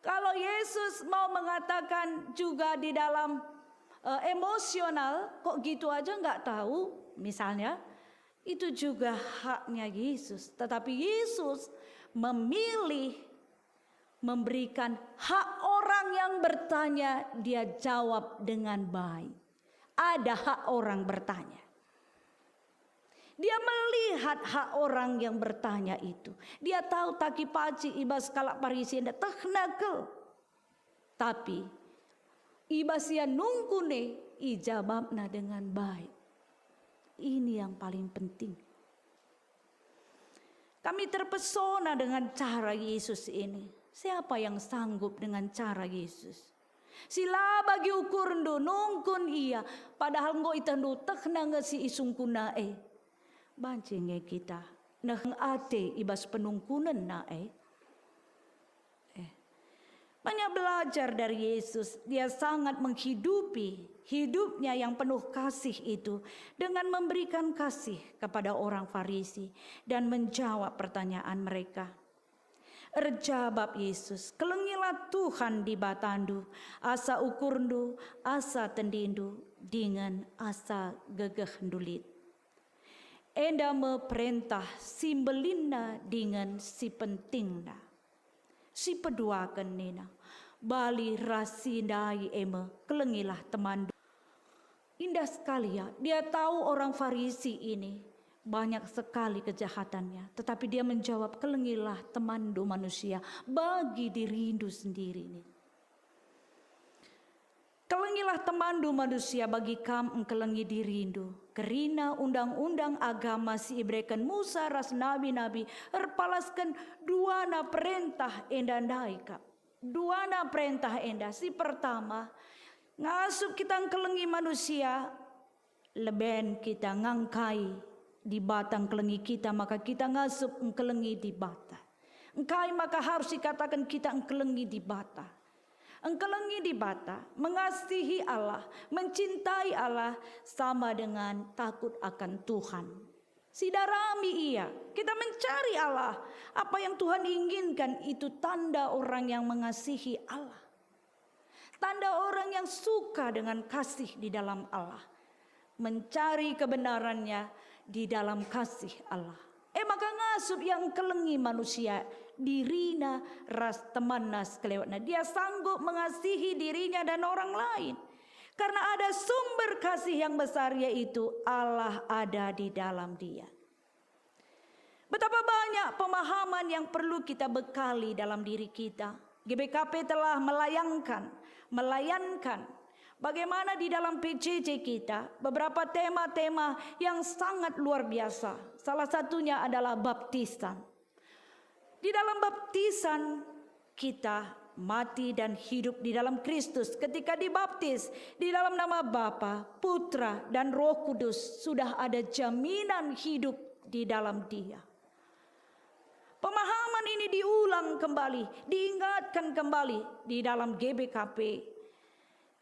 Kalau Yesus mau mengatakan juga di dalam, eh, emosional, "Kok gitu aja nggak tahu?" misalnya, itu juga haknya Yesus. Tetapi Yesus memilih memberikan hak orang yang bertanya, dia jawab dengan baik. Ada hak orang bertanya. Dia melihat hak orang yang bertanya itu. Dia tahu taki paci i bas kalak Parisi enda tehna kal. Tapi i bas ia nungkun e, ijabapna dengan baik. Ini yang paling penting. Kami terpesona dengan cara Yesus ini. Siapa yang sanggup dengan cara Yesus? Si la bagi ukurndu nungkun ia, padahal enggo itehndu tehna nge si isungkunna e. Banci nge kita neheng ate i bas penungkunenna e. Eh. Banyak belajar dari Yesus, dia sangat menghidupi hidupnya yang penuh kasih itu dengan memberikan kasih kepada orang Farisi dan menjawab pertanyaan mereka. Erjabap Yesus, "Kelengilah Tuhan Dibatandu, asa ukurndu, asa tendindu, dingen asa gegehndu lit." Enda me perentah si mbelinna dingen si pentingna. Si peduaken nina, "Bali ras si ndai e me, kelengilah temanndu." Indah sekali ya, dia tahu orang Farisi ini Banyak sekali kejahatannya, tetapi dia menjawab, "Kelengilah temanndu manusia, bagi dirindu sendiri." Nih. "Kelengilah temanndu manusia, bagi kam engkelengi dirindu. Kerina undang-undang agama si ibereken Musa ras nabi-nabi erpalasken duana perentah enda ndai kap." Duana perentah enda, si pertama, ngasup kita engkelengi manusia, leben kita ngangkai Dibata engkelengi kita, maka kita ngasup engkelengi Dibata. Engkai maka harus ikataken kita engkelengi Dibata? Engkelengi Dibata, mengasihi Allah, mencintai Allah, sama dengan takut akan Tuhan. Sidarami Ia, kita mencari Allah. Apa yang Tuhan inginkan itu tanda orang yang mengasihi Allah. Tanda orang yang suka dengan kasih di dalam Allah. Mencari kebenarannya di dalam kasih Allah. E maka ngasup ia engkelengi manusia, dirina ras temanna sekelewetna. Dia sanggup mengasihi dirinya dan orang lain. Karena ada sumber kasih yang besar, yaitu Allah ada di dalam dia. Betapa banyak pemahaman yang perlu kita bekali dalam diri kita. G B K P telah melayangkan, melayankan bagaimana di dalam P J J kita beberapa tema-tema yang sangat luar biasa. Salah satunya adalah baptisan. Di dalam baptisan, kita mati dan hidup di dalam Kristus. Ketika dibaptis, di dalam nama Bapa, Putra, dan Roh Kudus, sudah ada jaminan hidup di dalam Dia. Pemahaman ini diulang kembali, diingatkan kembali di dalam G B K P.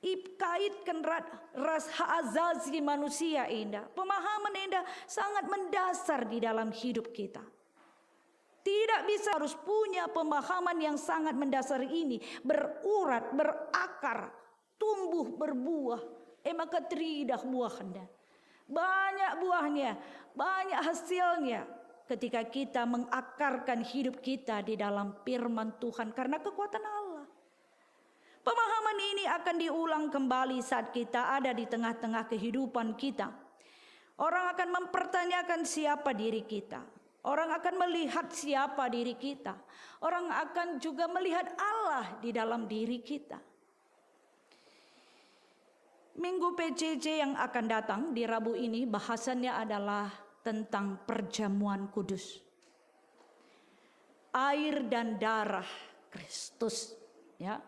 Ikaitken rat-, ras hak asasi manusia enda. Pemahaman enda sangat mendasar di dalam hidup kita. Tidak bisa harus punya pemahaman yang sangat mendasar ini, berurat, berakar, tumbuh, berbuah, e maka teridah buahnya. Banyak buahnya, banyak hasilnya ketika kita mengakarkan hidup kita di dalam firman Tuhan karena kekuatan Allah. Pemahaman ini akan diulang kembali saat kita ada di tengah-tengah kehidupan kita. Orang akan mempertanyakan siapa diri kita. Orang akan melihat siapa diri kita. Orang akan juga melihat Allah di dalam diri kita. Minggu P J J yang akan datang di Rabu ini bahasannya adalah tentang perjamuan kudus. Air dan darah Kristus, ya.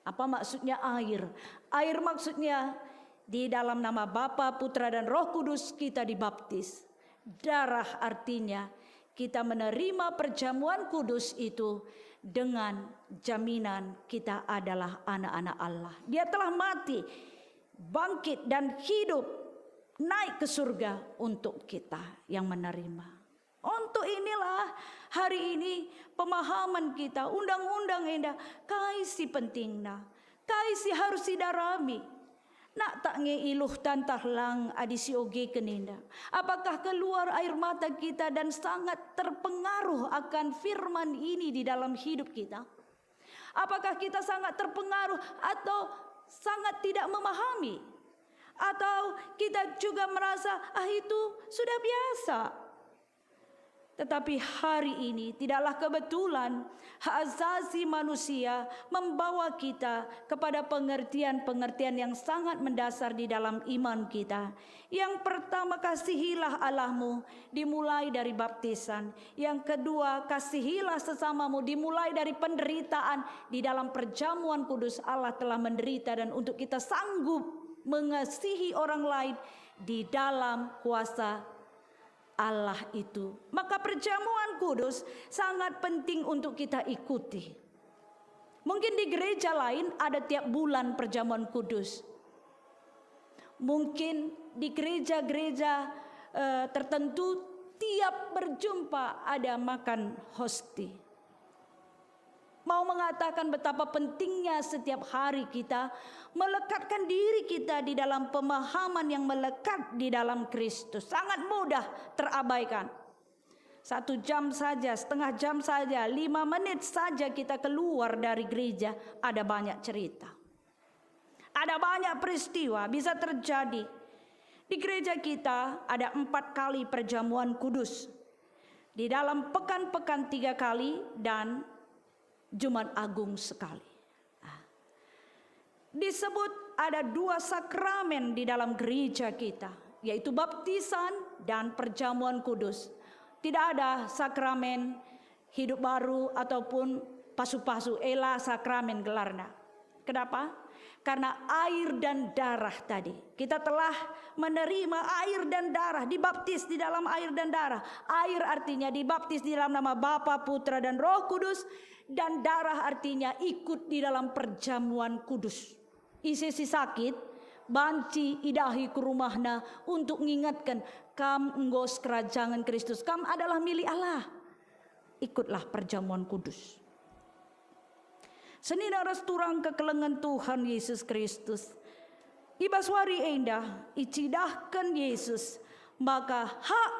Apa maksudnya air? Air maksudnya di dalam nama Bapa, Putra, dan Roh Kudus kita dibaptis. Darah artinya kita menerima perjamuan kudus itu dengan jaminan kita adalah anak-anak Allah. Dia telah mati, bangkit, dan hidup, naik ke surga untuk kita yang menerima. Untuk inilah hari ini pemahaman kita, undang-undang enda, kai si pentingna, kai si harus sidarami. Nak tak nge iluh tantah lang adi siogeken enda? Apakah keluar air mata kita dan sangat terpengaruh akan firman ini di dalam hidup kita? Apakah kita sangat terpengaruh atau sangat tidak memahami? Atau kita juga merasa, "Ah, itu sudah biasa." Tetapi hari ini tidaklah kebetulan hak asasi manusia membawa kita kepada pengertian-pengertian yang sangat mendasar di dalam iman kita. Yang pertama, kasihilah Allahmu dimulai dari baptisan. Yang kedua, kasihilah sesamamu dimulai dari penderitaan. Di dalam perjamuan kudus Allah telah menderita, dan untuk kita sanggup mengasihi orang lain di dalam kuasa Allah itu. Maka perjamuan kudus sangat penting untuk kita ikuti. Mungkin di gereja lain ada tiap bulan perjamuan kudus. Mungkin di gereja-gereja, eh, tertentu tiap berjumpa ada makan hosti. Mau mengatakan betapa pentingnya setiap hari kita melekatkan diri kita di dalam pemahaman yang melekat di dalam Kristus. Sangat mudah terabaikan. Satu jam saja, setengah jam saja, lima menit saja kita keluar dari gereja, ada banyak cerita. Ada banyak peristiwa bisa terjadi. Di gereja kita ada empat kali perjamuan kudus. Di dalam pekan-pekan tiga kali dan Jumat Agung sekali. Ah. Disebut ada dua sakramen di dalam gereja kita, yaitu baptisan dan perjamuan kudus. Tidak ada sakramen hidup baru ataupun pasu-pasu, ela sakramen gelarna. Kenapa? Karena air dan darah tadi. Kita telah menerima air dan darah, dibaptis di dalam air dan darah. Air artinya dibaptis di dalam nama Bapa, Putra, dan Roh Kudus, dan darah artinya ikut di dalam perjamuan kudus. Ise si sakit, banci idahi ku rumahna untuk ngingatken, "Kam enggo sekerajangen Kristus, kam adalah milik Allah." Ikutlah perjamuan kudus. Senina ras turang kekelengen Tuhan Yesus Kristus. I bas wari enda icidahken Yesus maka hak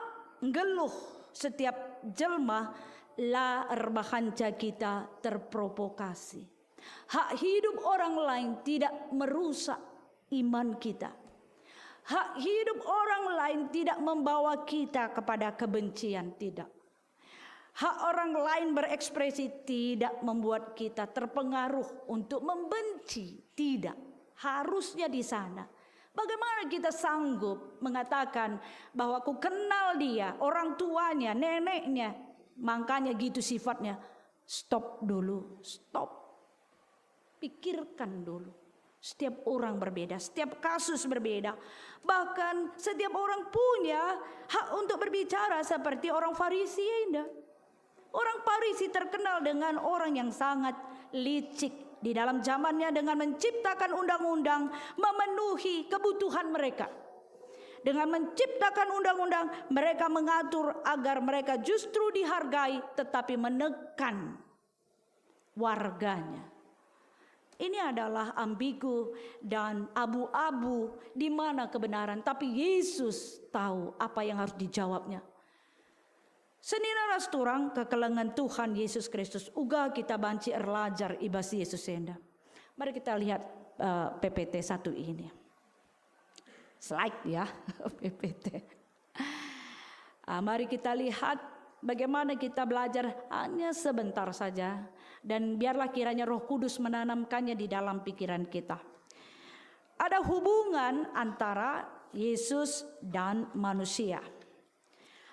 nggeluh setiap jelma la erbahanca kita terprovokasi. Hak hidup orang lain tidak merusak iman kita. Hak hidup orang lain tidak membawa kita kepada kebencian, tidak. Hak orang lain berekspresi tidak membuat kita terpengaruh untuk membenci, tidak. Harusnya di sana. Bagaimana kita sanggup mengatakan bahwa ku kenal dia, orang tuanya, neneknya, makanya gitu sifatnya? Stop dulu, stop. Pikirkan dulu. Setiap orang berbeda, setiap kasus berbeda. Bahkan setiap orang punya hak untuk berbicara seperti orang Farisi enda. Orang Farisi terkenal dengan orang yang sangat licik di dalam zamannya dengan menciptakan undang-undang memenuhi kebutuhan mereka. Dengan menciptakan undang-undang, mereka mengatur agar mereka justru dihargai tetapi menekan warganya. Ini adalah ambigu dan abu-abu di mana kebenaran, tapi Yesus tahu apa yang harus dijawabnya. Senina ras turang kekelengen Tuhan Yesus Kristus, uga kita banci erlajar i bas Yesus enda. Mari kita lihat, eh, P P T satu ini. Slide ya, P P T. Ah, mari kita lihat bagaimana kita belajar hanya sebentar saja, dan biarlah kiranya Roh Kudus menanamkannya di dalam pikiran kita. Ada hubungan antara Yesus dan manusia.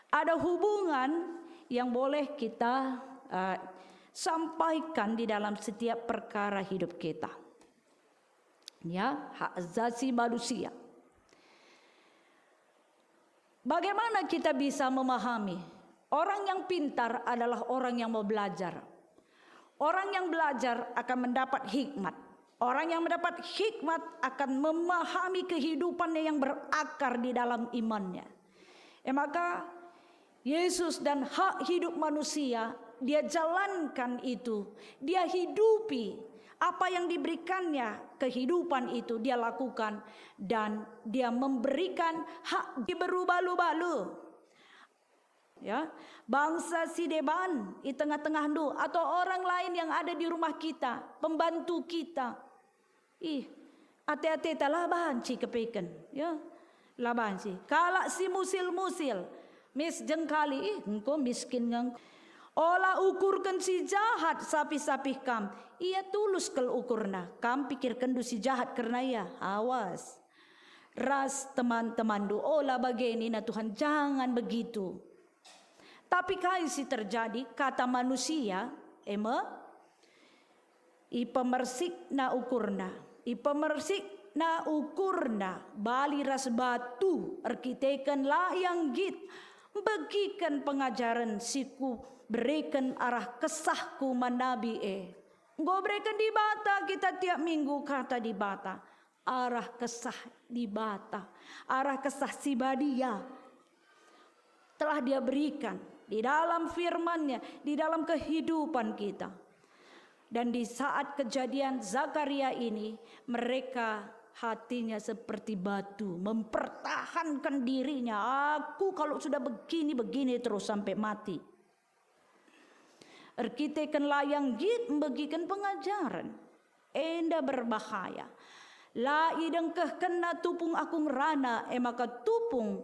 Ada hubungan yang boleh kita, eh, sampaikan di dalam setiap perkara hidup kita. Ya, hak asasi manusia. Bagaimana kita bisa memahami? Orang yang pintar adalah orang yang mau belajar. Orang yang belajar akan mendapat hikmat. Orang yang mendapat hikmat akan memahami kehidupannya yang berakar di dalam imannya. E maka, Yesus dan hak hidup manusia, dia jalankan itu, dia hidupi apa yang diberikannya kehidupan itu, dia lakukan, dan dia memberikan hak di berubah-ubah. Ya, bangsa si deban i tengah-tengahndu, atau orang lain yang ada di rumah kita, pembantu kita. Ih, ate-ateta la banci kepeken, ya. La banci. Kalak si musil-musil, mis jengkali, ih, engko miskin nge. Ola ukurken si jahat sapih-sapih kam. Ia tulus kal ukurna. Kam pikirkenndu si jahat kerna ia. Awas. Ras teman-temanndu, ola bage nina Tuhan, jangan begitu. Tapi kai si terjadi? Kata manusia, e me, ipemersikna ukurna, ipemersikna ukurna bali ras batu erkiteken layang nggit, mbegiken pengajaren si kubereken arah kesahku man nabi e. Enggo bereken Dibata kita tiap minggu kata Dibata. Arah kesah Dibata, arah kesah si badia telah Dia berikan di dalam firman-Nya, di dalam kehidupan kita. Dan di saat kejadian Zakaria ini, mereka hatinya seperti batu, mempertahankan dirinya. "Aku kalau sudah begini, begini terus sampai mati." Erkiteken layang nggit mbegiken pengajaren. Enda berbahaya. La idengkehkenna tupung aku ngerana, e maka tupung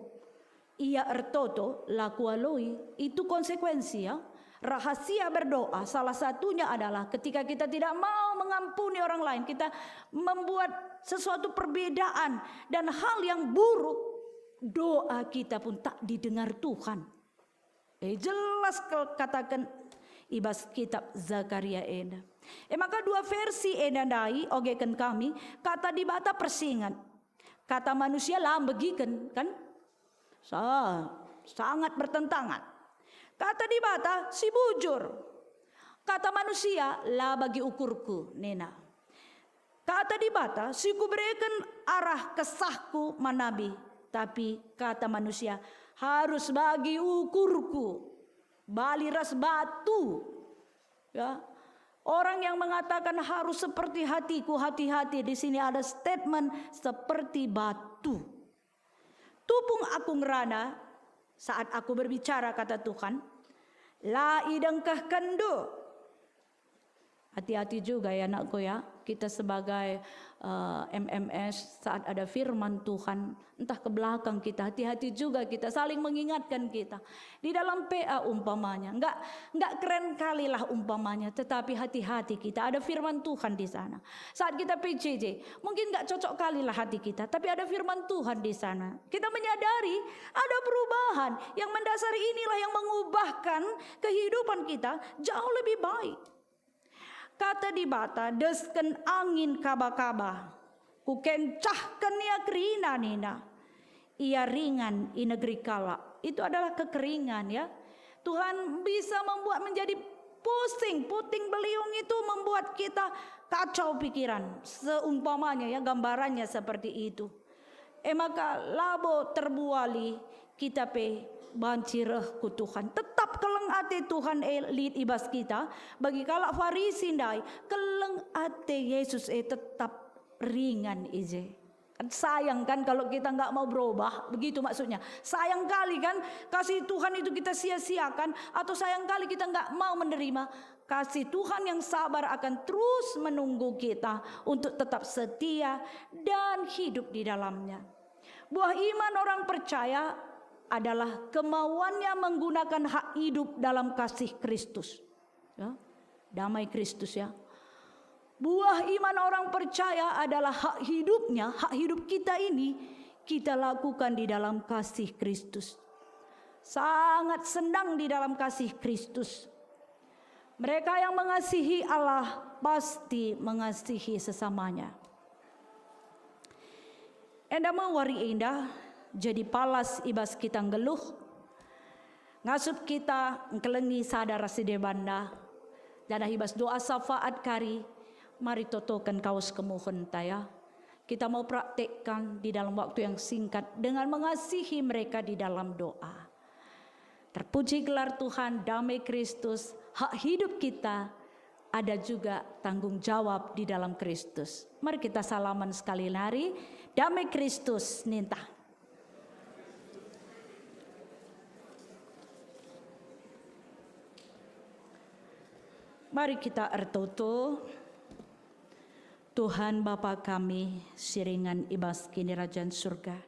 ia ertoto, la kualoi. Itu konsekuensi, ya. Rahasia berdoa salah satunya adalah ketika kita tidak mau mengampuni orang lain, kita membuat sesuatu perbedaan dan hal yang buruk, doa kita pun tak didengar Tuhan. Eh, jelas kal kataken i bas kitab Zakaria enda. E maka dua versi enda ndai ogeken kami, kata Dibata persinget. Kata manusia la mbegiken, kan? Sa-, sangat bertentangan. Kata Dibata si bujur. Kata manusia la bagi ukurku, nina. Kata Dibata si kubereken arah kesahku man nabi, tapi kata manusia harus bagi ukurku, bali ras batu. Ya. Orang yang mengatakan harus seperti hatiku, hati-hati, di sini ada statement seperti batu. Tupung aku ngerana saat aku berbicara, kata Tuhan, la idengkehkenndu. Hati-hati juga ya, anakku, ya, kita sebagai, eh, M M S, saat ada firman Tuhan, entah ke belakang kita, hati-hati juga kita, saling mengingatkan kita. Di dalam P A umpamanya, nggak, nggak keren kalilah umpamanya, tetapi hati-hati kita, ada firman Tuhan di sana. Saat kita P J J, mungkin nggak cocok kalilah hati kita, tapi ada firman Tuhan di sana. Kita menyadari ada perubahan yang mendasar, inilah yang mengubahkan kehidupan kita jauh lebih baik. Kata Dibata, "Desken angin kaba-kaba, kukencahken ia kerina," nina. "Ia ringan i negeri kalak." Itu adalah kekeringan, ya. Tuhan bisa membuat menjadi pusing, puting beliung itu membuat kita kacau pikiran. Seumpamanya, ya, gambarannya seperti itu. E maka labo terbuali kita pe banci reh ku Tuhan. Tetap keleng ate Tuhan e lit i bas kita. Bagi kalak Farisi ndai, keleng ate Yesus e tetap ringan i je. Kan sayang kan kalau kita nggak mau berubah, begitu maksudnya. Sayang kali kan kasih Tuhan itu kita sia-siakan, atau sayang kali kita nggak mau menerima. Kasih Tuhan yang sabar akan terus menunggu kita untuk tetap setia dan hidup di dalam-Nya. Buah iman orang percaya adalah kemauannya menggunakan hak hidup dalam kasih Kristus. Ya, damai Kristus, ya. Buah iman orang percaya adalah hak hidupnya, hak hidup kita ini kita lakukan di dalam kasih Kristus. Sangat senang di dalam kasih Kristus. Mereka yang mengasihi Allah pasti mengasihi sesamanya. Enda me wari enda jadi palas i bas kita nggeluh, ngasup kita ngkelengi sada ras si debanna, janah i bas doa syafaat kari, mari totoken kawes kemuhenta, ya. Kita mau praktekkan di dalam waktu yang singkat dengan mengasihi mereka di dalam doa. Terpuji gelar Tuhan, damai Kristus, hak hidup kita, ada juga tanggung jawab di dalam Kristus. Mari kita salaman sekali nari, damai Kristus ninta. Mari kita ertoto. Tuhan Bapa kami, si ringan i bas Kinirajan Surga,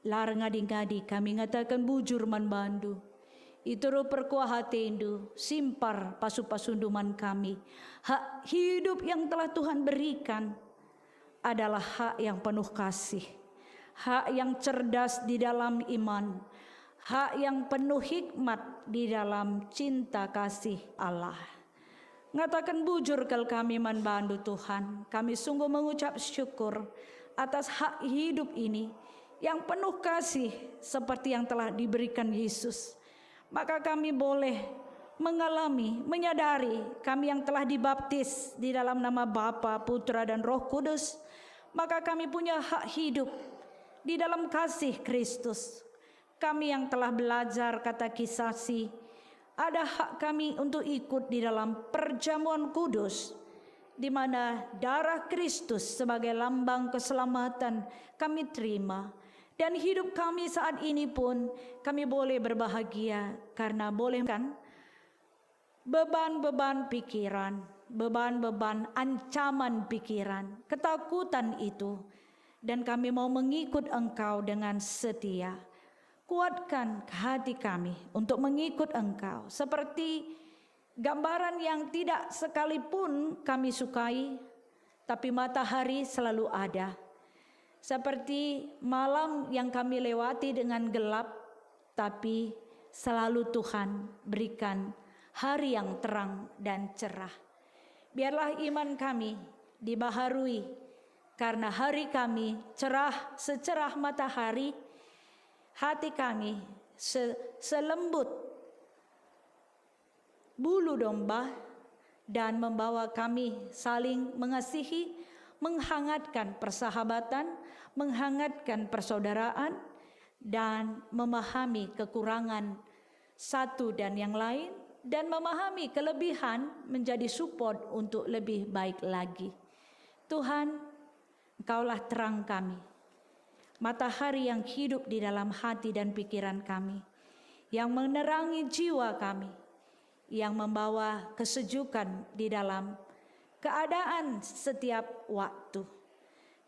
la erngadi-ngadi kami ngataken bujur man bandu. Iteruh perkuah atendu, simpar pasu-pasundu man kami. Hak hidup yang telah Tuhan berikan adalah hak yang penuh kasih, hak yang cerdas di dalam iman, hak yang penuh hikmat di dalam cinta kasih Allah. Ngataken bujur kal kami man bandu, Tuhan. Kami sungguh mengucap syukur atas hak hidup ini yang penuh kasih seperti yang telah diberikan Yesus. Maka kami boleh mengalami, menyadari kami yang telah dibaptis di dalam nama Bapa, Putra, dan Roh Kudus. Maka kami punya hak hidup di dalam kasih Kristus. Kami yang telah belajar katekisasi, ada hak kami untuk ikut di dalam perjamuan kudus, di mana darah Kristus sebagai lambang keselamatan kami terima. Dan hidup kami saat ini pun kami boleh berbahagia karena boleh kan beban-beban pikiran, beban-beban ancaman pikiran, ketakutan itu, dan kami mau mengikut Engkau dengan setia. Kuatkan hati kami untuk mengikut Engkau, seperti gambaran yang tidak sekalipun kami sukai, tapi matahari selalu ada. Seperti malam yang kami lewati dengan gelap, tapi selalu Tuhan berikan hari yang terang dan cerah. Biarlah iman kami dibaharui, karena hari kami cerah secerah matahari, hati kami se-, selembut bulu domba, dan membawa kami saling mengasihi, menghangatkan persahabatan, menghangatkan persaudaraan, dan memahami kekurangan satu dan yang lain, dan memahami kelebihan menjadi support untuk lebih baik lagi. Tuhan, Engkaulah terang kami, matahari yang hidup di dalam hati dan pikiran kami, yang menerangi jiwa kami, yang membawa kesejukan di dalam keadaan setiap waktu.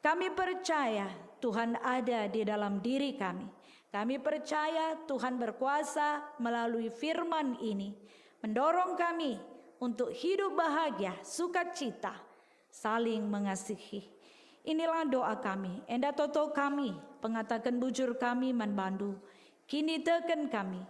Kami percaya Tuhan ada di dalam diri kami. Kami percaya Tuhan berkuasa melalui firman ini, mendorong kami untuk hidup bahagia, sukacita, saling mengasihi. Inilah doa kami, enda toto kami, pengataken bujur kami man bandu. Kiniteken kami.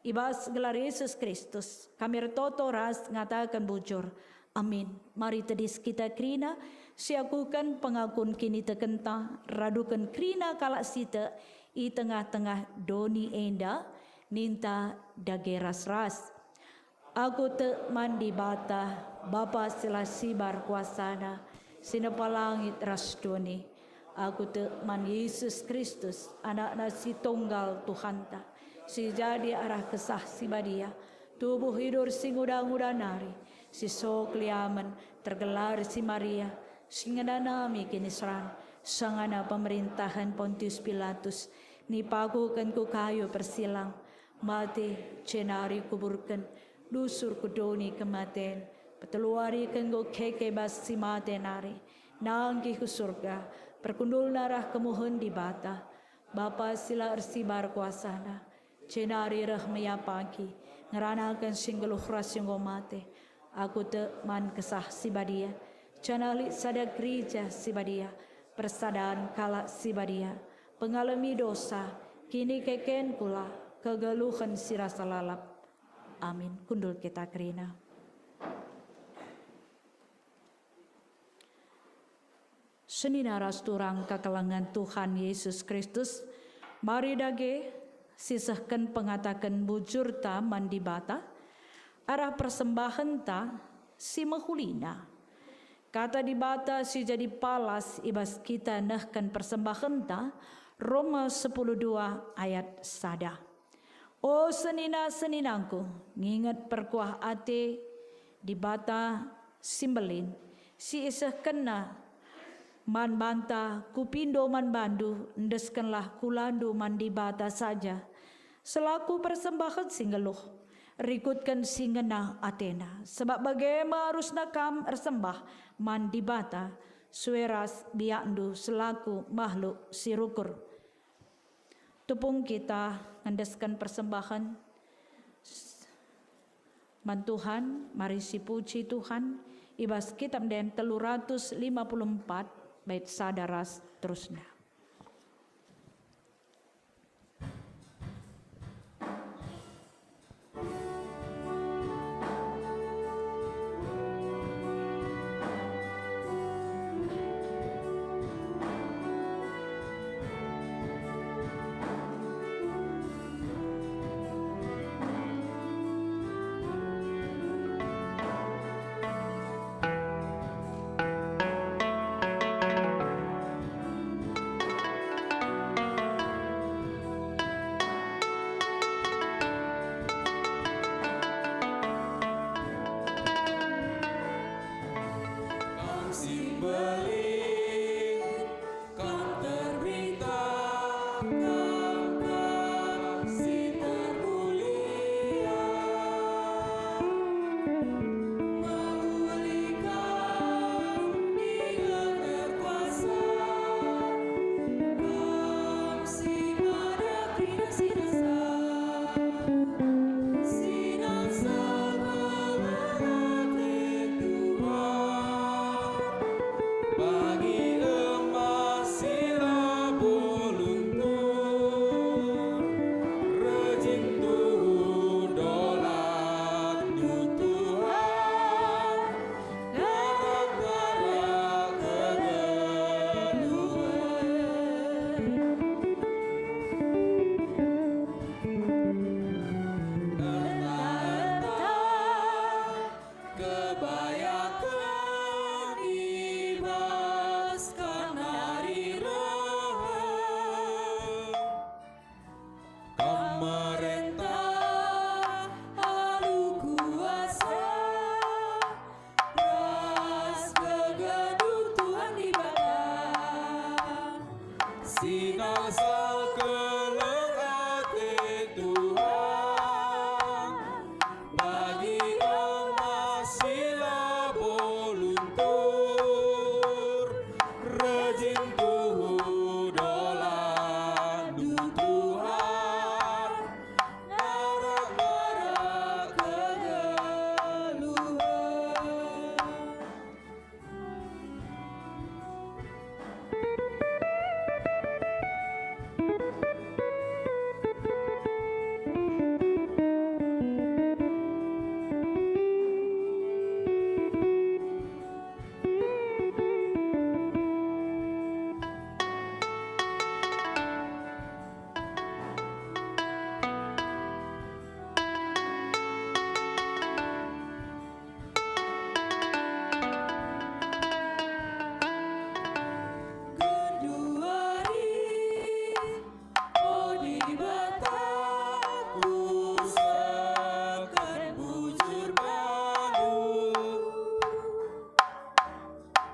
I bas gelar Yesus Kristus, kami ertoto ras ngataken bujur. Amin. Mari tedis kita kerina, siakuken pengakun kinitekenta, raduken kerina kalak sitek i tengah-tengah doni enda, ninta dage ras-ras. Aku tek man Dibata, Bapa si la sibar kuasana, si nepa langit ras doni. Aku tek man Yesus Kristus, AnakNa si Tunggal Tuhanta, si jadi arah Kesah Si Badia, tubuh idur si nguda-nguda nari, si sok liamen, tergelar si Maria, si ngenanami kiniseran, sangana pemerintahen Pontius Pilatus, nipakuken ku kayu persilang, mate, jenari kuburken, dusur ku doni kematen, petelu wari enggo keke bas si mate nari, nangkih ku Surga, perkundulna arah kemuhen Dibata, Bapa si la ersibar kuasana, jenari reh me ia pagi, ngeranaken si nggeluh ras si enggo mate. Aku tek man Kesah Si Badia, janah lit sada Gereja Si Badia, persadan kalak si badia, pengalemi dosa, kinikeken kula, kegeluhen si rasa lalap. Amin. Kundul kita kerina. Senina ras turang kekelengen Tuhan Yesus Kristus, mari dage sisehken pengataken bujurta man Dibata arah persembahenta si mehulina. Kata Dibata si jadi palas i bas kita nehken persembahenta, Roma sepuluh dua ayat sada. O senina-seninangku, nginget perkuah ate Dibata si mbelin, si isehkenNa man banta, kupindo man bandu, endeskenlah kulandu man Dibata saja, selaku persembahen si nggeluh, rikutken si ngena atena. Sebab bage me arusna kam ersembah man Dibata, sue ras biakndu selaku mahluk si rukur. Tupung kita ngendesken persembahen man Tuhan, mari sipuji Tuhan i bas Kitab Ende telu ratus lima puluh empat, bait sada ras terusna. Sinalsal keleng ate Tuhan, bagi emas si labo luntur, rejin tuhu dolandu Tuhan, ngarak-ngarak kegeluhen. Genduari, o Dibata, kusehken bujur bandu.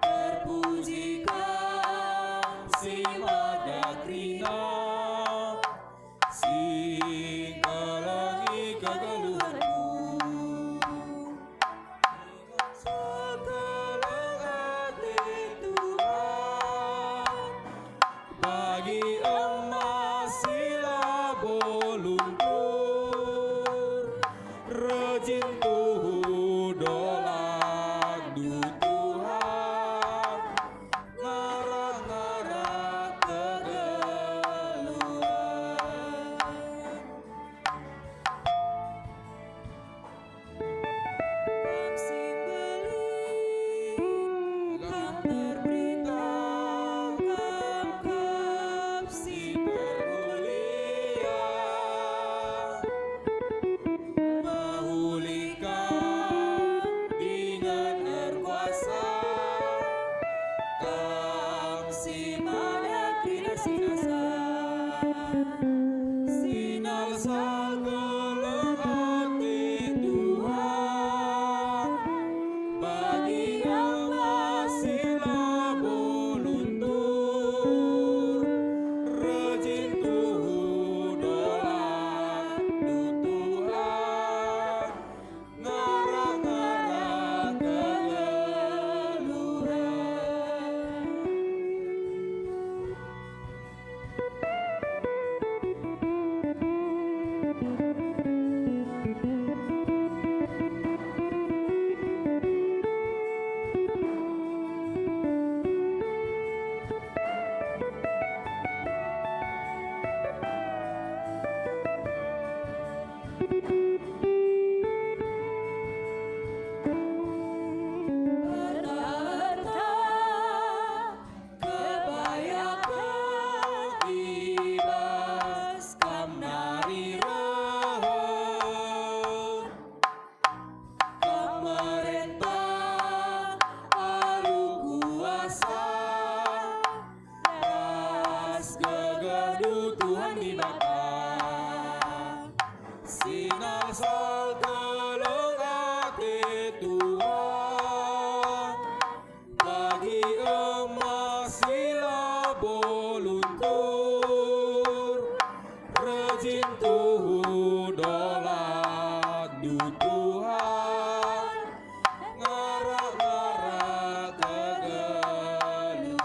Terpuji Kam si mada kerina, si ngkelengi kegeluhenku. Sekeleng ate Tuhan, bagi emas si labo luntur, rejin tuhu dolandu Tuhan, ngarak-ngarak kegeluhen. Kam si mbelin, Kam erberita, Kam kap si permulia. Mehuli Kam dingen erkuasa, Kam si mada kerina si nasa. Sinalsal keleng ate Tuhan, bagi emas si labo luntur, rejin tuhu dolandu Tuhan, ngarak-ngarak kegeluhen. Erta-erta kebayaken i bas Kam nari rehen. Kam merentah alu kuasa ras gegehndu Tuhan Dibata. Sinalsal keleng ate Tuhan, bagi emas si labo luntur, rejin tuhu dolandu Tuhan, ngarak-ngarak kegeluhen.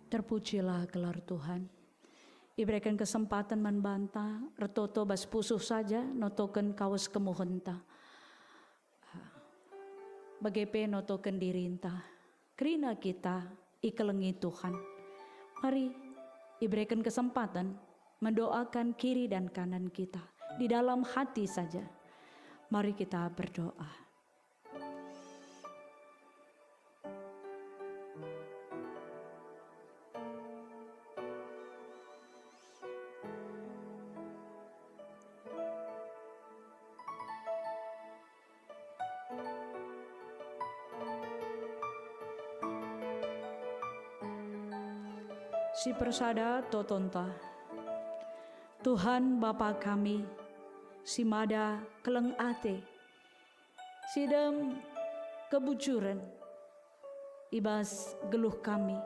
Terpujilah gelar Tuhan. Ibereken kesempaten man banta, ertoto bas pusuh saja, notoken kawes kemuhenta. Bage pe notoken dirinta. Kerina kita ikelengi Tuhan. Mari, ibereken kesempaten mendoakan kiri dan kanan kita di dalam hati saja. Mari kita berdoa. Si persada totonta. Tuhan Bapa kami, si mada keleng ate, si dem kebujuren i bas geluh kami.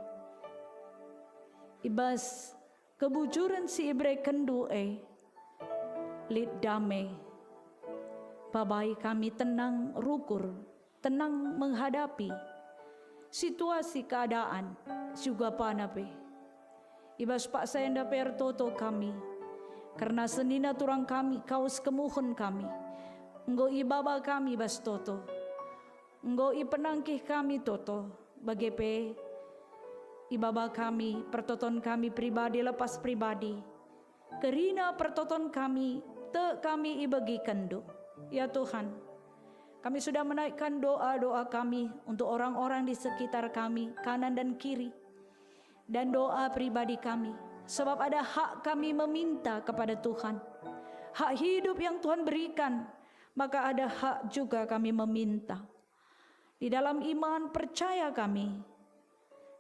I bas kebujuren si iberekenndu e, lit dame. Babai kami tenang rukur, tenang menghadapi situasi keadaan si uga pana pe. I bas paksa enda pe ertoto kami, kerna senina turang kami, kawes kemuhen kami. Enggo ibaba kami bas toto. Enggo ipenangkih kami toto, bage pe ibaba kami, pertoton kami pribadi lepas pribadi. Kerina pertoton kami, tek kami ibegikenndu. Ya Tuhan, kami sudah menaikkan doa-doa kami untuk orang-orang di sekitar kami, kanan dan kiri, dan doa pribadi kami, sebab ada hak kami meminta kepada Tuhan. Hak hidup yang Tuhan berikan, maka ada hak juga kami meminta. Di dalam iman percaya kami,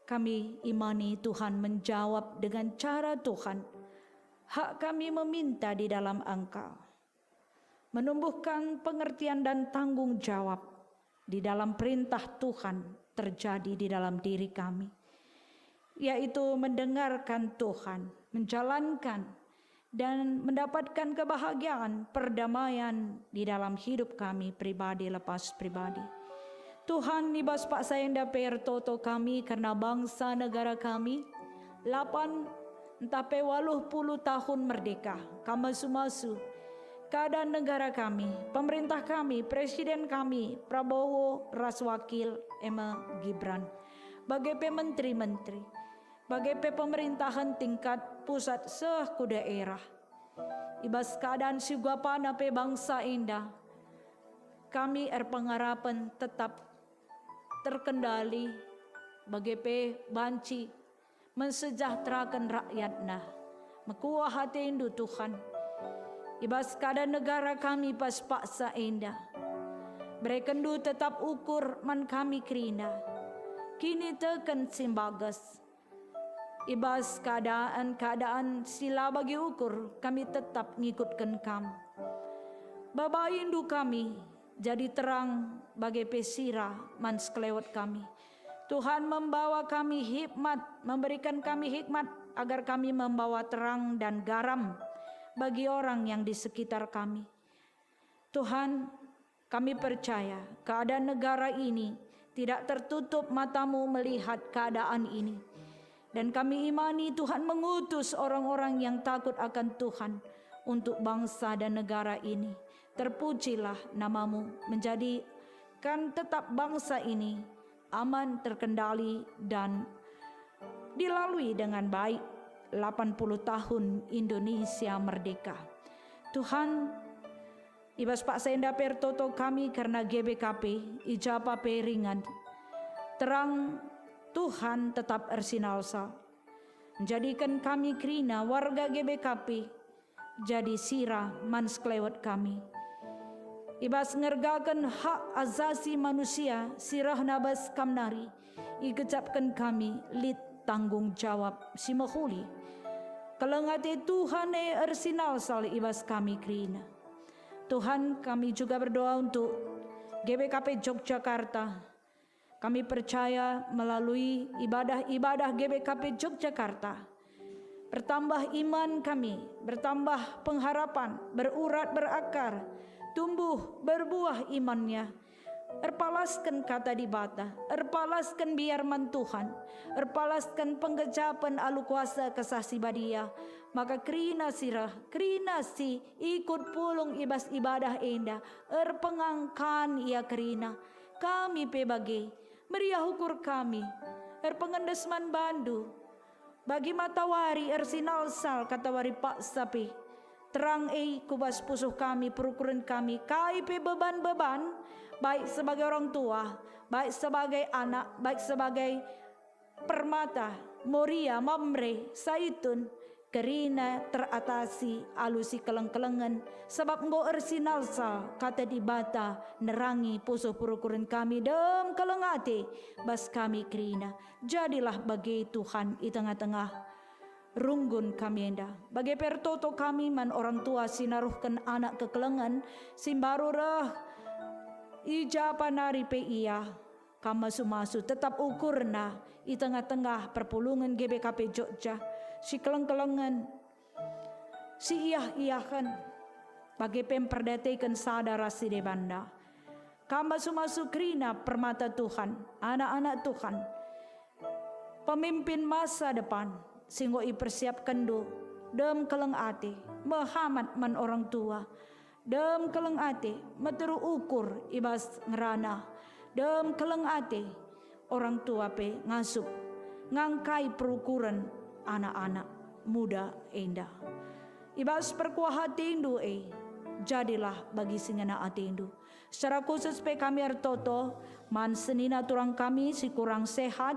kami imani Tuhan menjawab dengan cara Tuhan. Hak kami meminta di dalam Engkau. Menumbuhkan pengertian dan tanggung jawab di dalam perintah Tuhan terjadi di dalam diri kami, yaitu mendengarkan Tuhan, menjalankan, dan mendapatkan kebahagiaan, perdamaian di dalam hidup kami pribadi lepas pribadi. Tuhan, i bas paksa enda pe ertoto kami kerna bangsa negara kami, lapan ntah pe waluh puluh tahun merdeka, kam masu-masu keadaan negara kami, pemerintah kami, presiden kami, Prabowo ras wakil e me Gibran, bage pe menteri-menteri, bage pe pemerintahen tingkat pusat seh ku daerah. I bas keadaan si uga pana pe bangsa enda, kami erpengarapen tetap terkendali, bage pe banci mensejahteraken rakyatna. Mekuah atendu, Tuhan, i bas keadaan negara kami pas paksa enda. Berekenndu tetap ukur man kami kerina, kiniteken si mbages. I bas keadaan-keadaan si la bagi ukur, kami tetap ngikutken Kam. Babaindu kami jadi terang bage pe sira man sekelewet kami. Tuhan membawa kami hikmat, memberikan kami hikmat agar kami membawa terang dan garam bagi orang yang di sekitar kami. Tuhan, kami percaya keadaan negara ini tidak tertutup matamu melihat keadaan ini. Dan kami imani Tuhan mengutus orang-orang yang takut akan Tuhan untuk bangsa dan negara ini. Terpujilah namamu, menjadikan tetap bangsa ini aman, terkendali, dan dilalui dengan baik delapan puluh tahun Indonesia merdeka. Tuhan, i bas paksa enda pe ertoto kami kerna G B K P, i ja pe ringan. Terang Tuhan tetap ersinalsal. Njadiken kami kerina warga G B K P jadi sira man sekelewet kami. I bas ngergaken hak asasi manusia si rehna bas Kam nari, igejapken kami lit tanggung jawab si mehuli. Keleng ate Tuhan e ersinalsal i bas kami kerina. Tuhan, kami juga berdoa untuk G B K P Yogyakarta. Kami percaya melalui ibadah-ibadah G B K P Yogyakarta, bertambah iman kami, bertambah pengharapan, berurat berakar, tumbuh berbuah imannya. Erpalasken Kata Dibata, erpalasken biar man Tuhan, erpalasken penggejapen alu kuasa Kesah Si Badia, maka kerina si reh, kerina si ikut pulung i bas ibadah enda, erpengangkan ia kerina. Kami pe bage, meriah ukur kami, erpengendes man bandu. Bagi matawari ersinalsal katawari paksa pe, terang e ku bas pusuh kami, perukuren kami, kai pe beban-beban, baik sebagai orang tua, baik sebagai anak, baik sebagai permata, Moria, Mamre, Saitun, kerina teratasi alu sikeleng-kelengen, sabap enggo ersinalsal Kata Dibata nerangi pusuh perukuren kami, dem keleng ate bas kami kerina. Jadilah bage Tuhan i tengah-tengah runggun kami enda. Bage pe ertoto kami man orang tua si naruhken anak kekelengen si mbaru reh i ja pa nari pe ia. Kam masu-masu tetap ukurna i tengah-tengah perpulungen G B K P Jogja si keleng-kelengen, si iah-iahen, bage pe mperdiateken sada ras si debanda. Kam masu-masu kerina permata Tuhan, anak-anak Tuhan, pemimpin masa depan si enggo ipersiapkenndu, dem keleng ate, mehamat man orang tua, dem keleng ate, meteruk ukur i bas ngerana, dem keleng ate, orang tua pe ngasup, ngangkai perukuren anak-anak muda enda. I bas perkuah atendu e, jadilah bagi si ngena atendu. Secara khusus pe kami ertoto man senina turang kami si kurang sehat,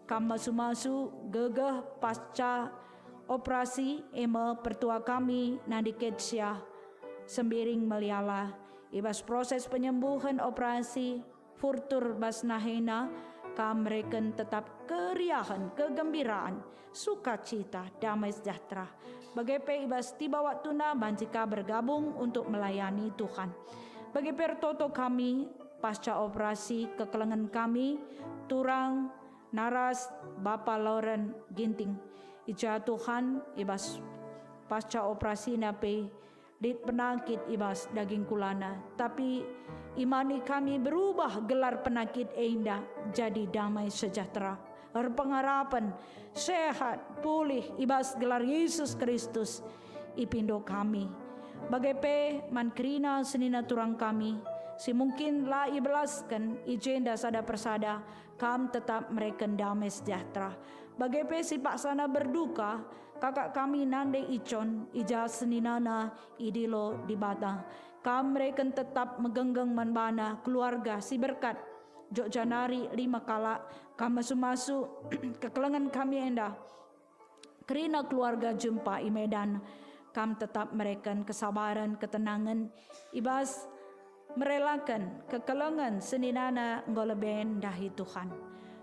kam masu-masu gegeh pasca operasi, e me pertua kami Nandi Ketsia Sembiring Meliala. I bas proses penyembuhen operasi, furtur bas nahena, kam mereken tetap keriahen, kegembiraan, sukacita, damai sejahtera. Bage pe i bas tiba waktuna banci ka bergabung untuk melayani Tuhan. Bage pe ertoto kami pasca operasi kekelengen kami, turang naras Bapa Loren Ginting. I ja Tuhan, i bas pasca operasina pe lit penakit i bas daging kulana, tapi imani kami berubah gelar penakit enda jadi damai sejahtera, erpengarapen, sehat, pulih i bas gelar Yesus Kristus ipindo kami. Bage pe man kerina senina turang kami, si mungkin la ibelasken i jenda sada persada, kam tetap mereken damai sejahtera. Bage pe si paksana berduka, kakak kami Nande Icon, i ja seninana idilo Dibata. Kam mereken tetap megenggeng man bana keluarga si berkat. Jogja nari lima kalak, kam masu-masu kekelengen kami enda. Kerina keluarga Jumpa i Medan, kam tetap mereken kesabaren, ketenangen, i bas merelaken kekelengen seninana enggo lebe ndahi Tuhan.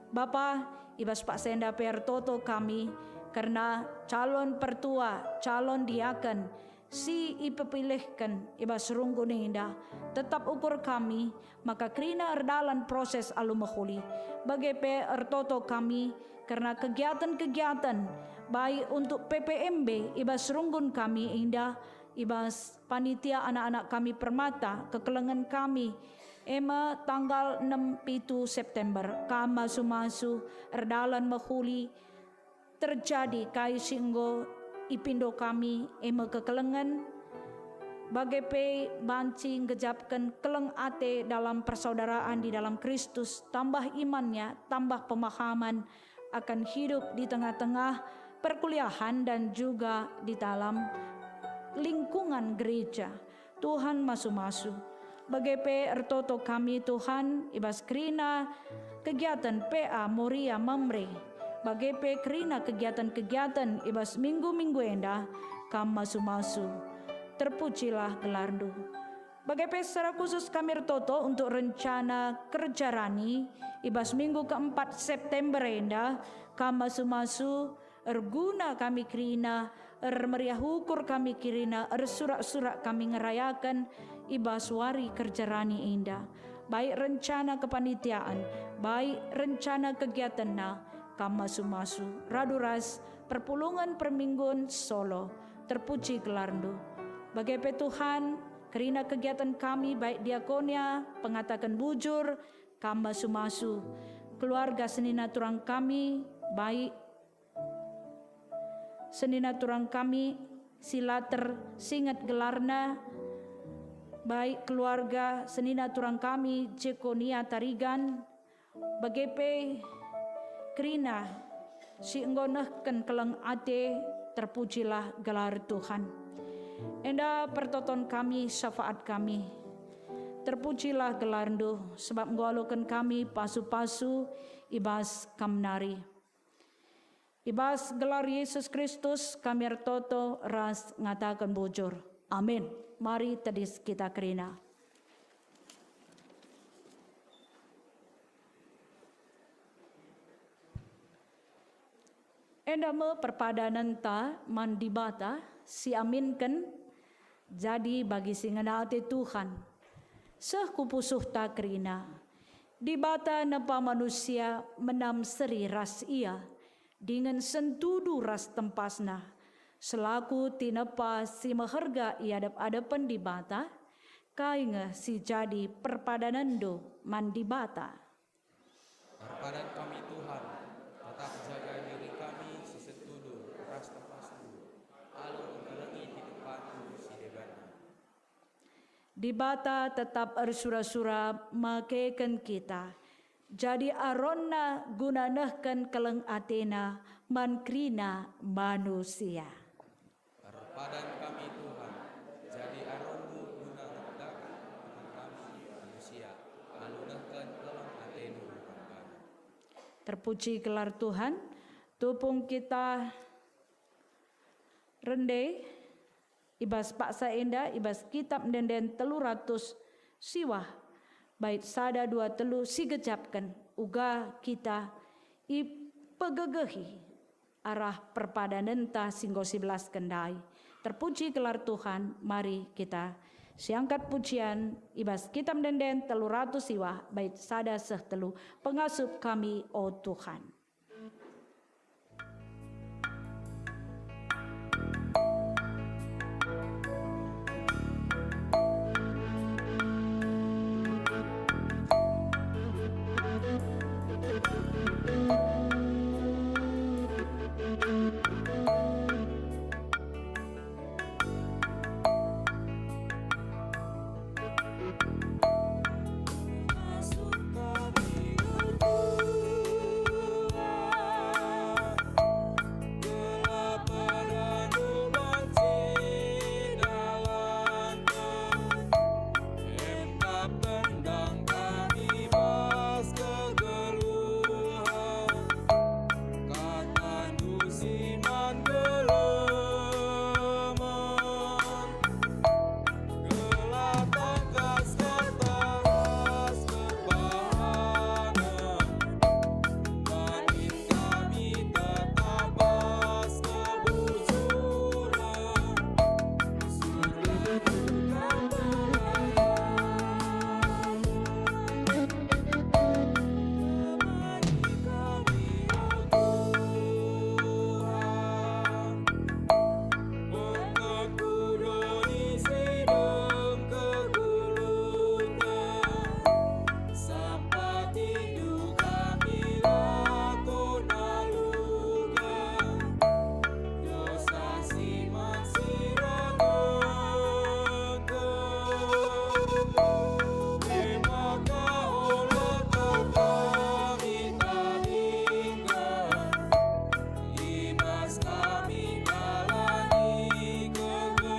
Bapa, i bas paksa enda pe ertoto kami kerna calon pertua, calon diaken, si ipepilihken i bas runggun enda, tetap ukur kami maka kerina erdalan proses alu mehuli. Bage pe ertoto kami kerna kegiaten-kegiaten, baik untuk P P M B i bas runggun kami enda, i bas panitia anak-anak kami permata, kekelengen kami, e me tanggal enem pitu September, kam masu-masu erdalan mehuli, terjadi kai si enggo ipindo kami, e me kekelengen, bage pe banci nggejapken keleng ate dalam persaudaraan di dalam Kristus, tambah imannya, tambah pemahaman akan hidup di tengah-tengah perkuliahan dan juga di dalam lingkungan gereja. Tuhan masu-masu. Bage pe ertoto kami, Tuhan, i bas kerina kegiaten P A Moria Mamre, bage pe kerina kegiaten-kegiaten i bas minggu-minggu enda, kam masu-masu. Terpujilah gelarNdu. Bage pe secara khusus kami ertoto untuk rencana kerja rani i bas minggu keempat September enda, kam masu-masu, erguna kami kerina, ermeriah ukur kami kerina, ersurak-surak kami ngerayaken i bas wari kerja rani enda. Baik rencana kepanitiaan, baik rencana kegiatenna, kam masu-masu, radu ras perpulungen perminggun Solo. Terpuji gelarNdu. Bage pe Tuhan, kerina kegiaten kami, baik diakonia, pengataken bujur, kam masu-masu, keluarga senina turang kami, baik senina turang kami si la tersinget gelarna, baik keluarga senina turang kami Jekonia Tarigan, bage pe kerina si enggo nehken keleng ate, terpujilah gelar Tuhan. Enda pertoton kami, syafaat kami. Terpujilah gelarNdu, sebab enggo aloken kami pasu-pasu i bas Kam nari. I bas gelar Yesus Kristus kami ertoto ras ngataken bujur. Amin. Mari tedis kita kerina. Enda me perpadanenta man Dibata si aminken jadi bagi si ngena ate Tuhan. Seh ku pusuhta kerina, Dibata nepa manusia menam seri ras Ia, dingen sentudu ras tempasNa, selaku tinepa si meherga i adep-adepen Dibata. Kai nge si jadi perpadanenndu man Dibata? Perpadan kami, Tuhan, tetap jaga diri kami si setudu ras tempasNdu, alu engkelengi tinepanNdu si debanna. Dibata tetap ersura-sura makeken kita, jadi aronNa guna nehken keleng ateNa man kerina manusia. Erpadan kami, Tuhan, jadi aronNdu guna ngerendahken kami manusia, alu nehken keleng ateNdu man baNa. Terpuji gelar Tuhan, tupung kita rende i bas paksa enda, i bas Kitab Ende-enden telu ratus siwah, bait sada, dua, telu, sigejapken, uga kita ipegegehi arah perpadanenta si enggo sibelasken ndai. Terpuji gelar Tuhan, mari kita siangkat pujian i bas Kitab Ende-enden telu ratus siwah, bait sada seh telu. Pengasup kami, o Tuhan. Emkap tendang kami bas kegeluhen, katandu si man geluhen. Gelah tangkas kertas perbahanen, banci kami tetap bas kebujuren. Sampatidu kami lako naluga dosa si man si rangeken. E maka ola kami tadingken, i bas kami jalani kegeluhen.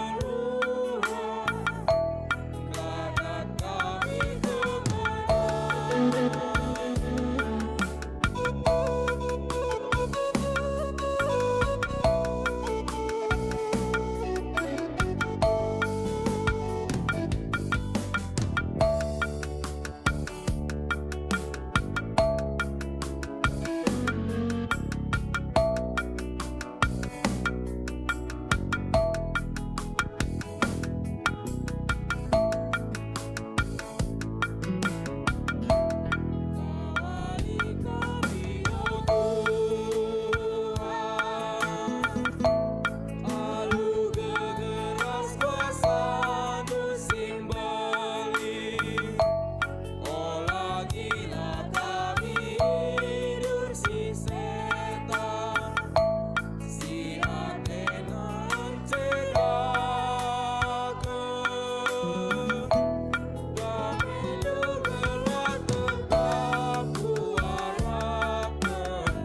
Alu gegeras kuasaNdu si mbelin, ola gila kami idur si setan, si atena ncedaken. Kami gelah tetap kuarapken,